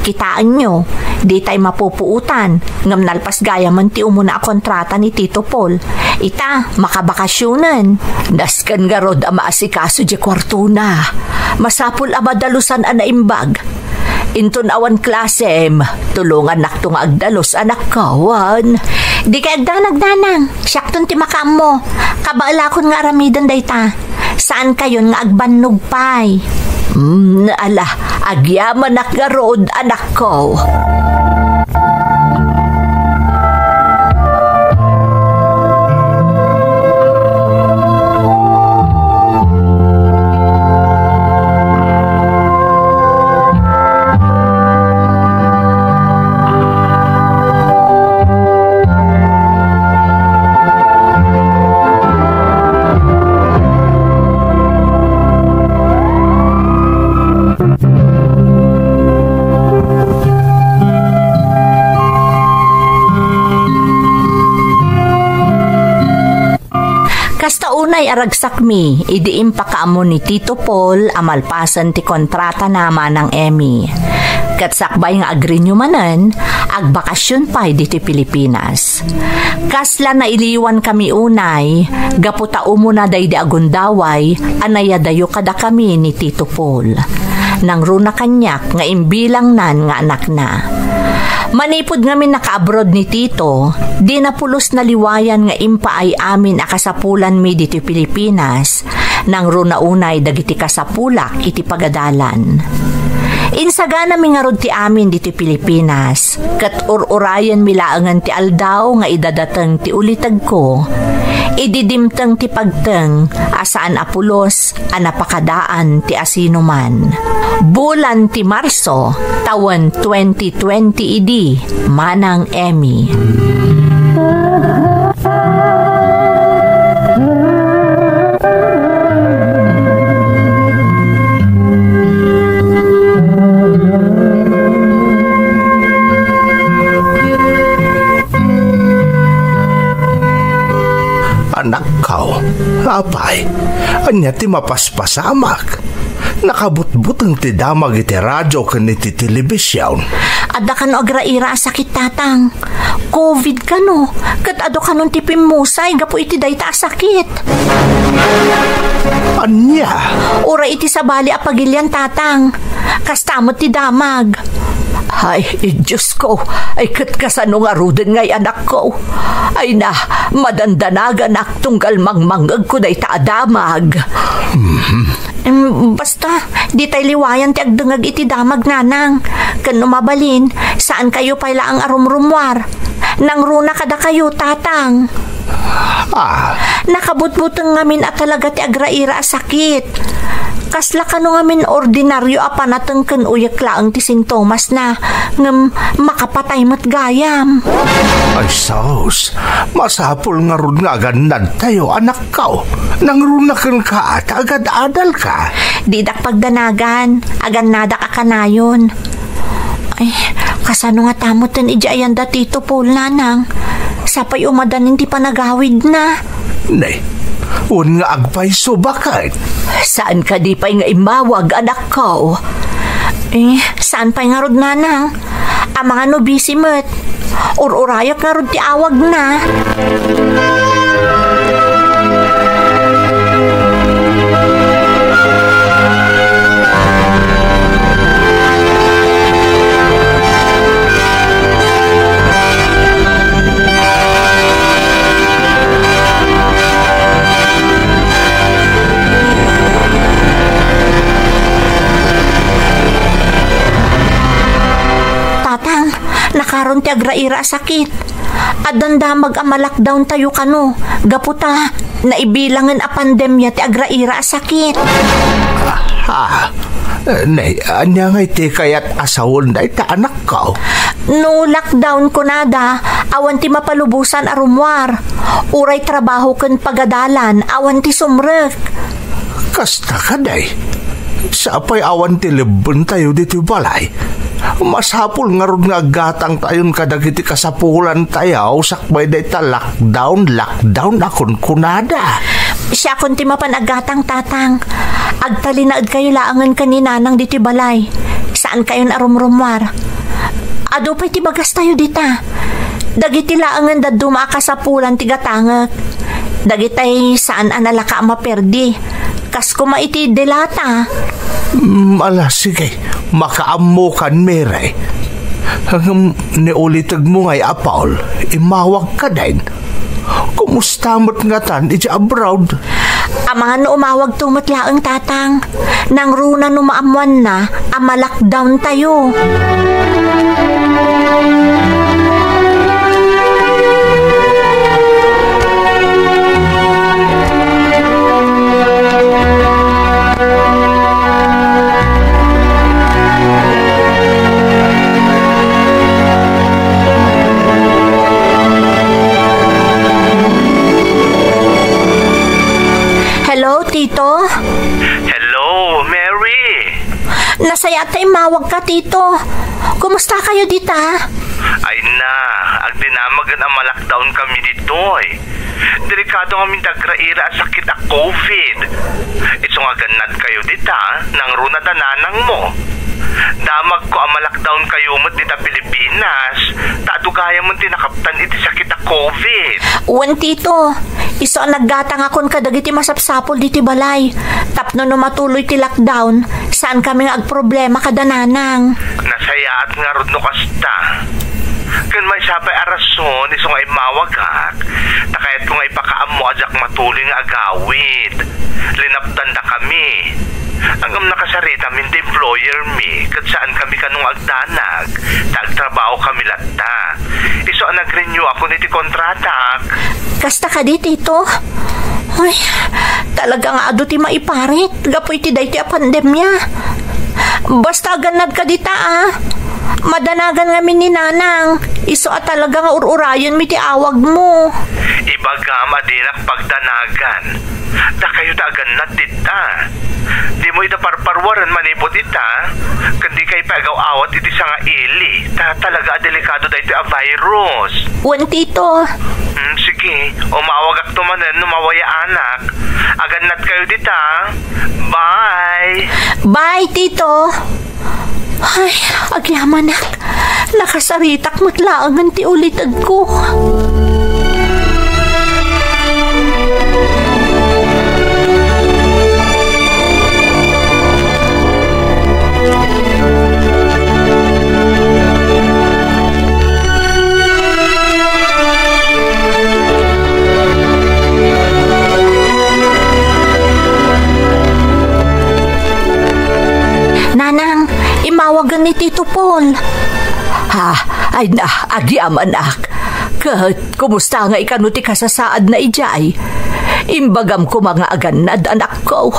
Kitaenyo, ditay mapupuotan, ngem nalpas gayamen ti umuna a kontrata ni Tito Paul. Ita, makabakasionen. Nasken ngarud a maasikaso diay kuartona. Masapul a madalusan a naimbag. Inton awan klasem, tulongannakto nga agdalus, anakko, wen? Dikay agdanag, Nanang. Siakton ti makaammo. Kabaelakon nga aramiden dayta. Saankayon nga agbannog pay. Hmm, ala, agyamanak ngarud, anakko. Kasta unay a ragsakmi idi impakaammo ni Tito Paul a malpasen ti kontratana, Manang Emmy. Ket sakbay nga agrenew manen, agbakasion pay ditoy Pilipinas. Kasla nailiwankami unay, gapu ta umuna daydi a gundaway a nayadayo kadakami ni Tito Paul. Nangruna kaniak nga imbilangnan nga anakna. Manipud ngamin nakaabroad ni Tito, dina pulos naliwayan nga impaay amin a kasapulanmi ditoy Pilipinas. Nangruna unay dagiti kasapulak iti pagadalan. Insaganami ngarud ti amin ditoy Pilipinas, ket ur-urayenmi laengen ti aldaw nga idadateng ti ulitegko, idi dimteng ti pagteng a saan a pulos a napakadaan ti asinoman. Bulan ti Marso, tawen twenty twenty idi, Manang Emmy. Anakko, apay, ania ti mapaspasamak? Nakabutbuteng ti damag iti radio ken iti telebision. Adda kano agraira a sakit, Tatang. Covid kano, ket adu kanon ti pimmusay gapu iti dayta a sakit. Ania? Uray iti sabali a pagilian, Tatang. Kasta met ti damag. Ay, Diosko, ay ket kasano ngaruden ngay, anakko? Ay na, madandanaganak tunggal mangmangngegko dayta a damag. Mhm. Em, basta, ditay liwayan ti agdengngeg iti damag, Nanang. Ken no mabalin, saankayo pay laeng a rumrummuar. Nangruna kadakayo, Tatang. Ah. Nakabutbuteng ngamin a talaga ti agraira a sakit. Kasla kano ngamin ordinario a panateng ken uyek laeng ti sintomasna, ngem makapatay met gayam. Ay, sus, masapul ngarud nga agannadtayo, anakko. Nangruna kenka ta agad-adalka. Didak pagdanagan, agannadak a kanayon. Ay, kasano ngata metten idi ayan da Tito Paul, Nanang? Sapay umadanin ti panagawidna. Ne, wen nga agpayso, baket? Saan kadi pay nga immawag, anakko? Eh, saan pay ngarud, Nanang? Amangan no busy met. Ur-urayak ngarud ti awagna. Tatang, nakaron ti agraira a sakit. Addan damag a ma-lockdown tayo kano, gapu ta naibilangen a pandemia ti agraira a sakit. Ah, ne, ania ngay ti kayat a sawen dayta, anakko? No lockdown kunada, awan ti mapalubosan a rummuar. Uray trabaho ken pagadalan, awan ti sumrek. Kasta kadi. Sapay awan ti lebbentayo ditoy balay. Masapul ngarud nga aggatangtayon kadagiti kasapulantayo sakbay dayta lockdown, lockdown a kunkunada. Siakon ti mapan aggatang, Tatang. Agtalinaedkayo laengen ken ni Nanang ditoy balay. Saankayon a rumrummuar. Adu pay ti bagastayo dita. Dagiti laengen dadduma a kasapulan ti gatangek. Dagitay saan a nalaka a maperdi. Kas koma iti delata. Mm, ala, sige. Makaammokan, Mary. Ngem ni ulitegmo ngay a Paul, immawag kadin. Kumusta met ngatan iti abroad? Amangan no umawagto met laeng, Tatang. Nangruna no maammoanna a ma-lockdown tayo. Hello, Tito? Hello, Mary! Nasayaat ta immawagka, Tito. Kumusta kayo dita? Ay na, agdinamagen a ma-lockdown kami ditoy. Delikado ngamin ti agraira a sakit a covid. Isu nga agannad kayo dita, nangruna da nanangmo. Damagko a ma-lockdown kayo met dita Pilipinas, ta adu gayam ti nakaptan iti sakit a covid. Wen, Tito, isu a naggatangakon kadagiti masapsapul ditoy balay. Tapno no matuloy ti lockdown, saan kami nga agproblema kada nanang. Nasayaat ngarud no kasta. Ken maysa pay a rason isu nga immawagak, ta kayatko nga ipakaammo a diak matuloy nga agawid. Linaptandakami. Ngem nakasaritamin ti employer mi, ket saan kami kano nga agdanag, ta agtrabaho kami latta. Isu a nag-renew ako iti kontratak. Kasta kadi, Tito? Ay, talaga nga adu ti maiparit gapu iti daytoy a pandemia. Basta agannad ka dita, a. Madanagan ngamin ni Nanang. Isu a talaga nga ur-urayenmi ti awagmo. Ibagam a dinak pagdanagan. Dakayo ta agannad dita. Dimo ida parparuaren manipud ita, ken dikay pay agaw-awat iti sangaili, ta talaga a delikado daytoy a virus. Wen, Tito. Hmm, sige, umawagakto manen no mawayaanak. Agannad kayo dita. Bye! Bye, Tito. Ay, agyamanak. Nakasaritak met laengen ti ulitegko. Nanang, imawagen ni Tito Paul. Ha? Ay na, agyamanak. Ket kumusta ngay kano ti kasasaadna idiay? Imbagam koma nga agannad, anakko.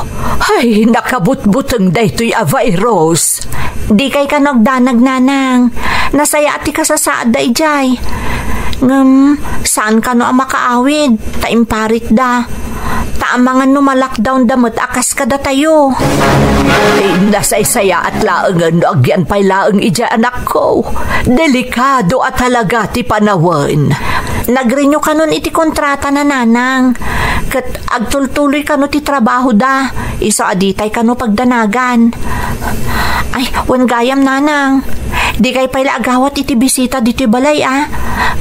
Ay, nakabutbuteng daytoy a virus. Dikay kano agdanag, nanang. Nasayaat ti kasasaadda idiay. Ngem, saan kano a makaawid, ta imparitda. Ta amangan no ma-lockdownda met a kas kadatayo. Ay, nasaysayaat laengen no agyan pay laeng idiay, anakko. Delikado a talaga ti panawen. Nag-renew kanon iti kontratana, nanang. Ket agtultuloy kano ti trabahoda. Isu a ditay kano pagdanagan. Ay, wen gayam, nanang. Dikay pay la agawat iti bisita ditoy balay, a.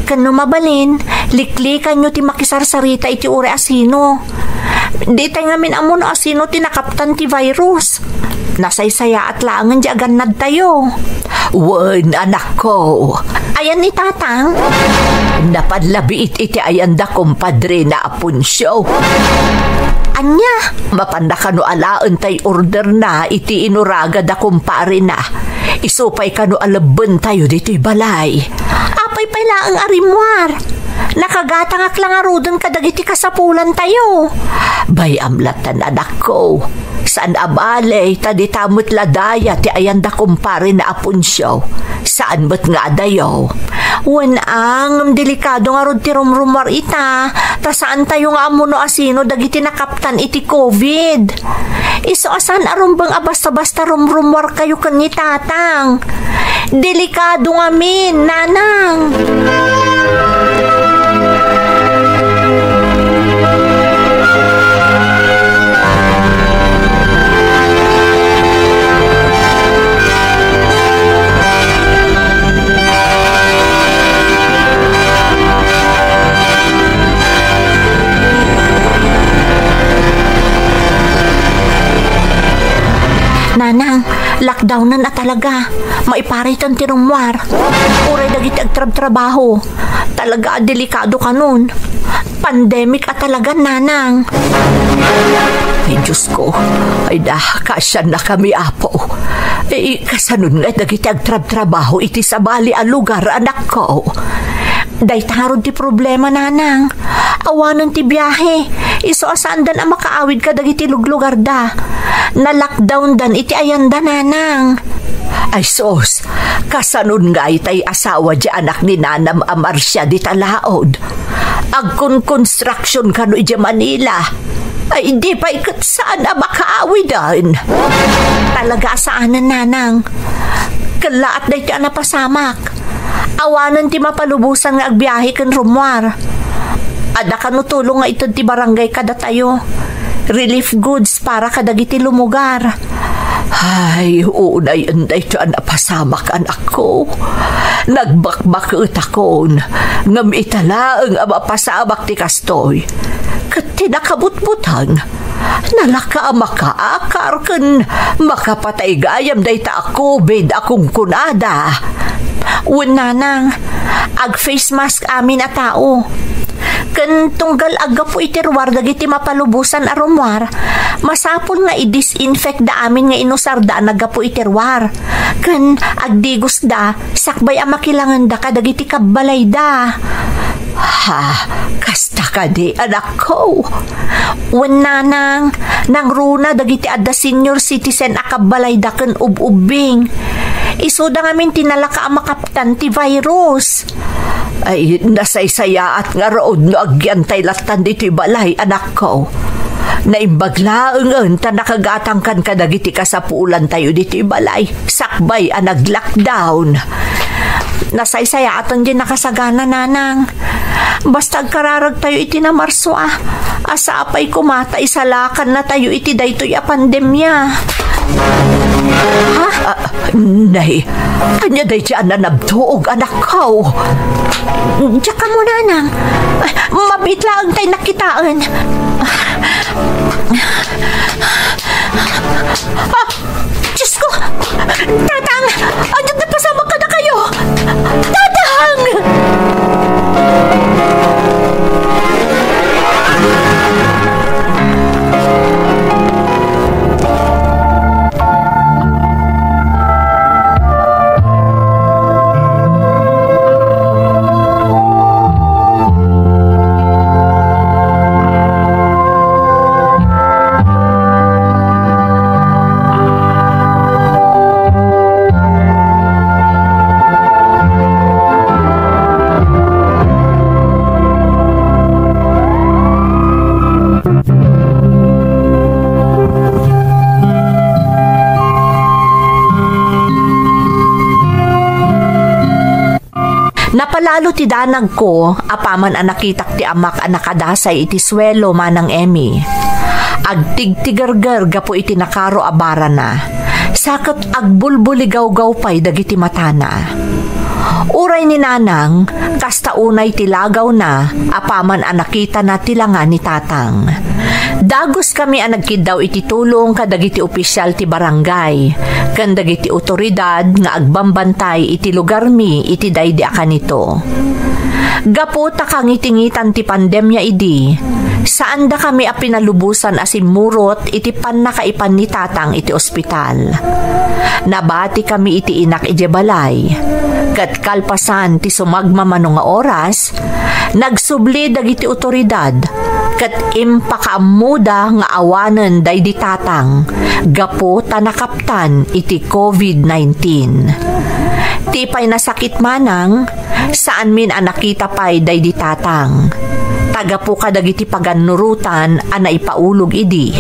Ken no mabalin, liklikanyo ti makisarsarita iti uray a sino. Ditay ngamin ammo no a sino ti nakaptan ti virus. Nasaysayaat laengen ti agannadtayo. Wen, anakko. Ayan ni Tatang? Napan labiit iti ayanda, kumpadrena Apuncio. Ania? Mapanna kano alaen tay orderna iti inuraga da kumparena. Isu pay kano a lebbentayo ditoy balay. Apay pay laeng a rimmuar? Nakagatangak la ngaruden kadagiti kasapulantayo. Bay-am latta, anakko. Saan a bale, ta dita met la daya ti ayanda kumparena Apuncio. Saan met nga adayo. Wen, a, ngem delikado ngarud ti rumrummuar ita, ta saantayo nga ammo no a sino dagiti nakaptan iti covid. Isu a saan a rumbeng a basta-basta rumrummuarkayo ken ni Tatang. Delikado ngamin, nanang. Nanang, lockdownen a talaga. Maipariten ti rummuar. Uray dagiti agtrabtrabaho. Talaga a delikado kanon. Pandemic a talaga, nanang. Ay, Diyos ko. Ay da, kaasiannakami, Apo. Eh, kasanon nga dagiti agtrabtrabaho iti sabali a lugar, anakko? Dayta ngarud ti problema, nanang. Awanen ti biahe. Isu a saandan a makaawid kadagiti luglugarda. Na-lockdowndan iti ayanda, nanang. Ay sus, kasanon nga itay asawa di anak ni nanam a Marcia dita laod? Agkonkonstruksion kano idiay Manila. Ay, di pay ket saan a makaawiden. Talaga a saanen, nanang. Kellaat daytoy a napasamak. Awanen ti mapalubosan nga agbiahe ken rummuar. Adda kano tulong nga ited ti barangay kadatayo. Relief goods para kadagiti lumugar. Ay, unayen daytoy a napasamak, anakko. Nagbakbaketakon, ngem ita laeng a mapasamak ti kastoy. Ket ti nakabutbuteng, nalaka a makaakar ken makapatay gayam dayta a covid a kunkunada. Wen, nanang, ag-face mask amin a tao. Ken tunggal aggapu iti ruar dagiti mapalubosan a rummuar, masapul nga i-disinfect da amin nga inusarda a naggapu iti ruar. Ken agdigosda sakbay a makilangenda kadagiti kabbalayda. Ha, kasta kadi, anakko? Wen, nanang, nangruna dagiti adda senior citizen a kabbalayda ken ub-ubbing. Isuda ngamin ti nalaka a makaptan ti virus. Ay, nasaysayaat ngarud no agyantay lattan ditoy balay, anakko. Naimbag laengen ta nakagatangkan kadagiti kasapulantayo ditoy balay, sakbay a nag-lockdown. Nasaysayaaten ti nakasagana, nanang. Basta agkararagtayo iti namarso a, a sapay koma ta isalakannatayo iti daytoy a pandemia. Ha? Ah, nay, ania daydi a nanabtuog, anakko? Diak ammo, nanang. Mabiit laeng tay nakitaen. Ah, Diyos ko! Tatang! Ania ti napasamak kadakayo? Tatang! Lalo ti danagko, apaman a nakitak ti amak a nakadasay iti suelo, Manang Emmy. Agtigtigerger gapu iti nakaro a barana. Sa ket agbulbuligawgaw pay dagiti matana. Uray ni Nanang, kasta unay ti lagawna, apaman a nakitana ti langa ni Tatang. Dagus kami a nagkiddaw iti tulong kadagiti opisyal ti barangay, ken dagiti otoridad nga agbambantay iti lugarmi iti daydi a kanito. Gapu ta kangitingitan ti pandemia idi, saandakami a pinalubosan a simmurot iti pannakaipan ni Tatang iti ospital. Nabatikami iti inak idiay balay, ket kalpasan ti sumagmamano nga oras, nagsubli dagiti otoridad, ket impakaammoda nga awanen daydi Tatang gapu ta nakaptan iti covid nineteen. Ti pay nasakit, Manang, saanmin a nakita pay daydi Tatang. Ta gapu kadagiti pagannurotan a naipaulog idi.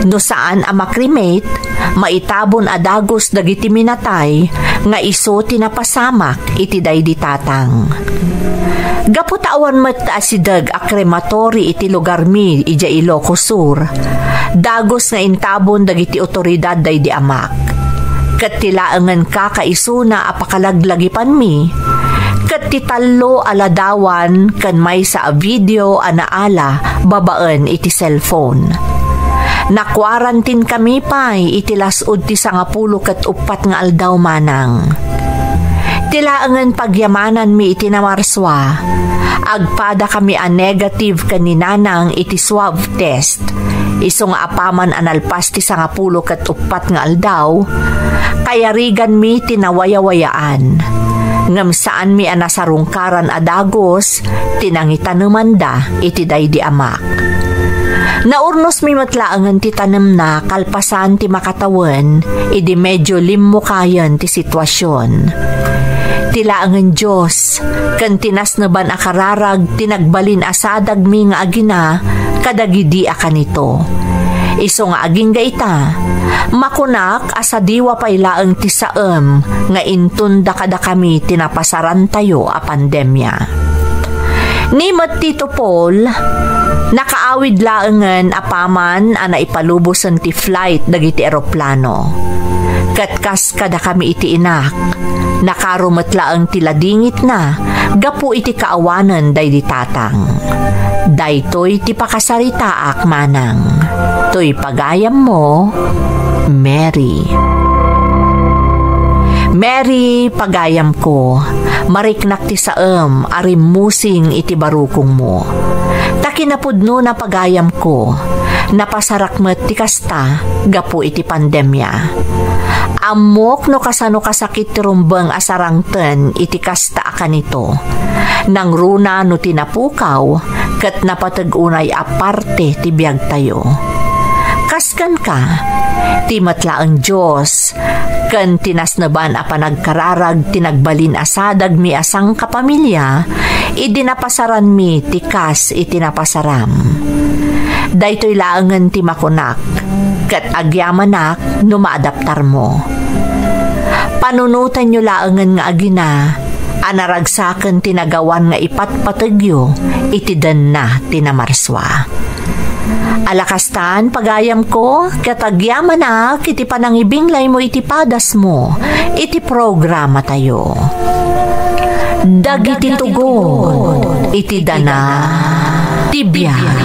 No saan a makremate, maitabon a dagus dagiti minatay nga isu ti napasamak iti daydi Tatang. Gapu ta awan met asideg a krematori iti lugarmi idiay Ilocos Sur, dagus nga intabon dagiti otoridad daydi amak. Ket ti laengen kakaisuna a pakalaglagipanmi, ket ti tallo a ladawan ken maysa a video a naala babaen iti cellphone. Nakuarantin kami pay iti las-ud ti sangapulo ket uppat nga aldaw, Manang. Ti laengen pagyamananmi iti namarsua, agpadakami a negative ken ni Nanang iti swab test. Isu nga apaman a nalpas ti sangapulo ket uppat nga aldaw, kayariganmi ti nawayawayaan. Ngem saanmi a nasarungkaran a dagus ti nangitanemanda iti daydi amak. Naurnosmi met laengen ti tanemna kalpasan ti makatawen idi medyo limmukayen ti situasion. Ti laengen Dios ken ti nasneban a kararag ti nagbalin a sadagmi nga agina kadagidi a kanito. Isu nga agingga ita, makunak a sadiwa pay laeng ti saem nga intunda kadakami ti napasarantayo a pandemia. Ni met Tito Paul, nakaawid laengen apaman a naipalubosen ti flight dagiti eroplano. Ket kas kadakami iti inak, nakaro met laeng ti ladingitna gapu iti kaawanen daydi Tatang. Daytoy ti pakasaritaak, Manang. Toy pagayammo, Mary. Mary, pagayamko, mariknak ti saem a rimmusing iti barukongmo. Ta kinapudnona, pagayamko, napasarak met ti kasta gapu iti pandemia. Ammok no kasano kasakit ti rumbeng a sarangten iti kasta a kanito. Nangruna no ti napukaw ket napateg unay a parte ti biagtayo. Kas kenka, ti met laeng Dios ken ti nasneban a panagkararag ti nagbalin a sadagmi a sangkapamilia idi napasaranmi ti kas iti napasaram. Daytoy laengen ti makunak, ket agyamanak no maadaptarmo. Panunotenyo laengen nga agina a naragsaken ti nagawan nga ipatpategyo iti denna ti namarsua. Alakastan, pagayamko, ket agyamanak iti panangibinglaymo iti padasmo iti programatayo. Dagiti tugon iti dana ti biag.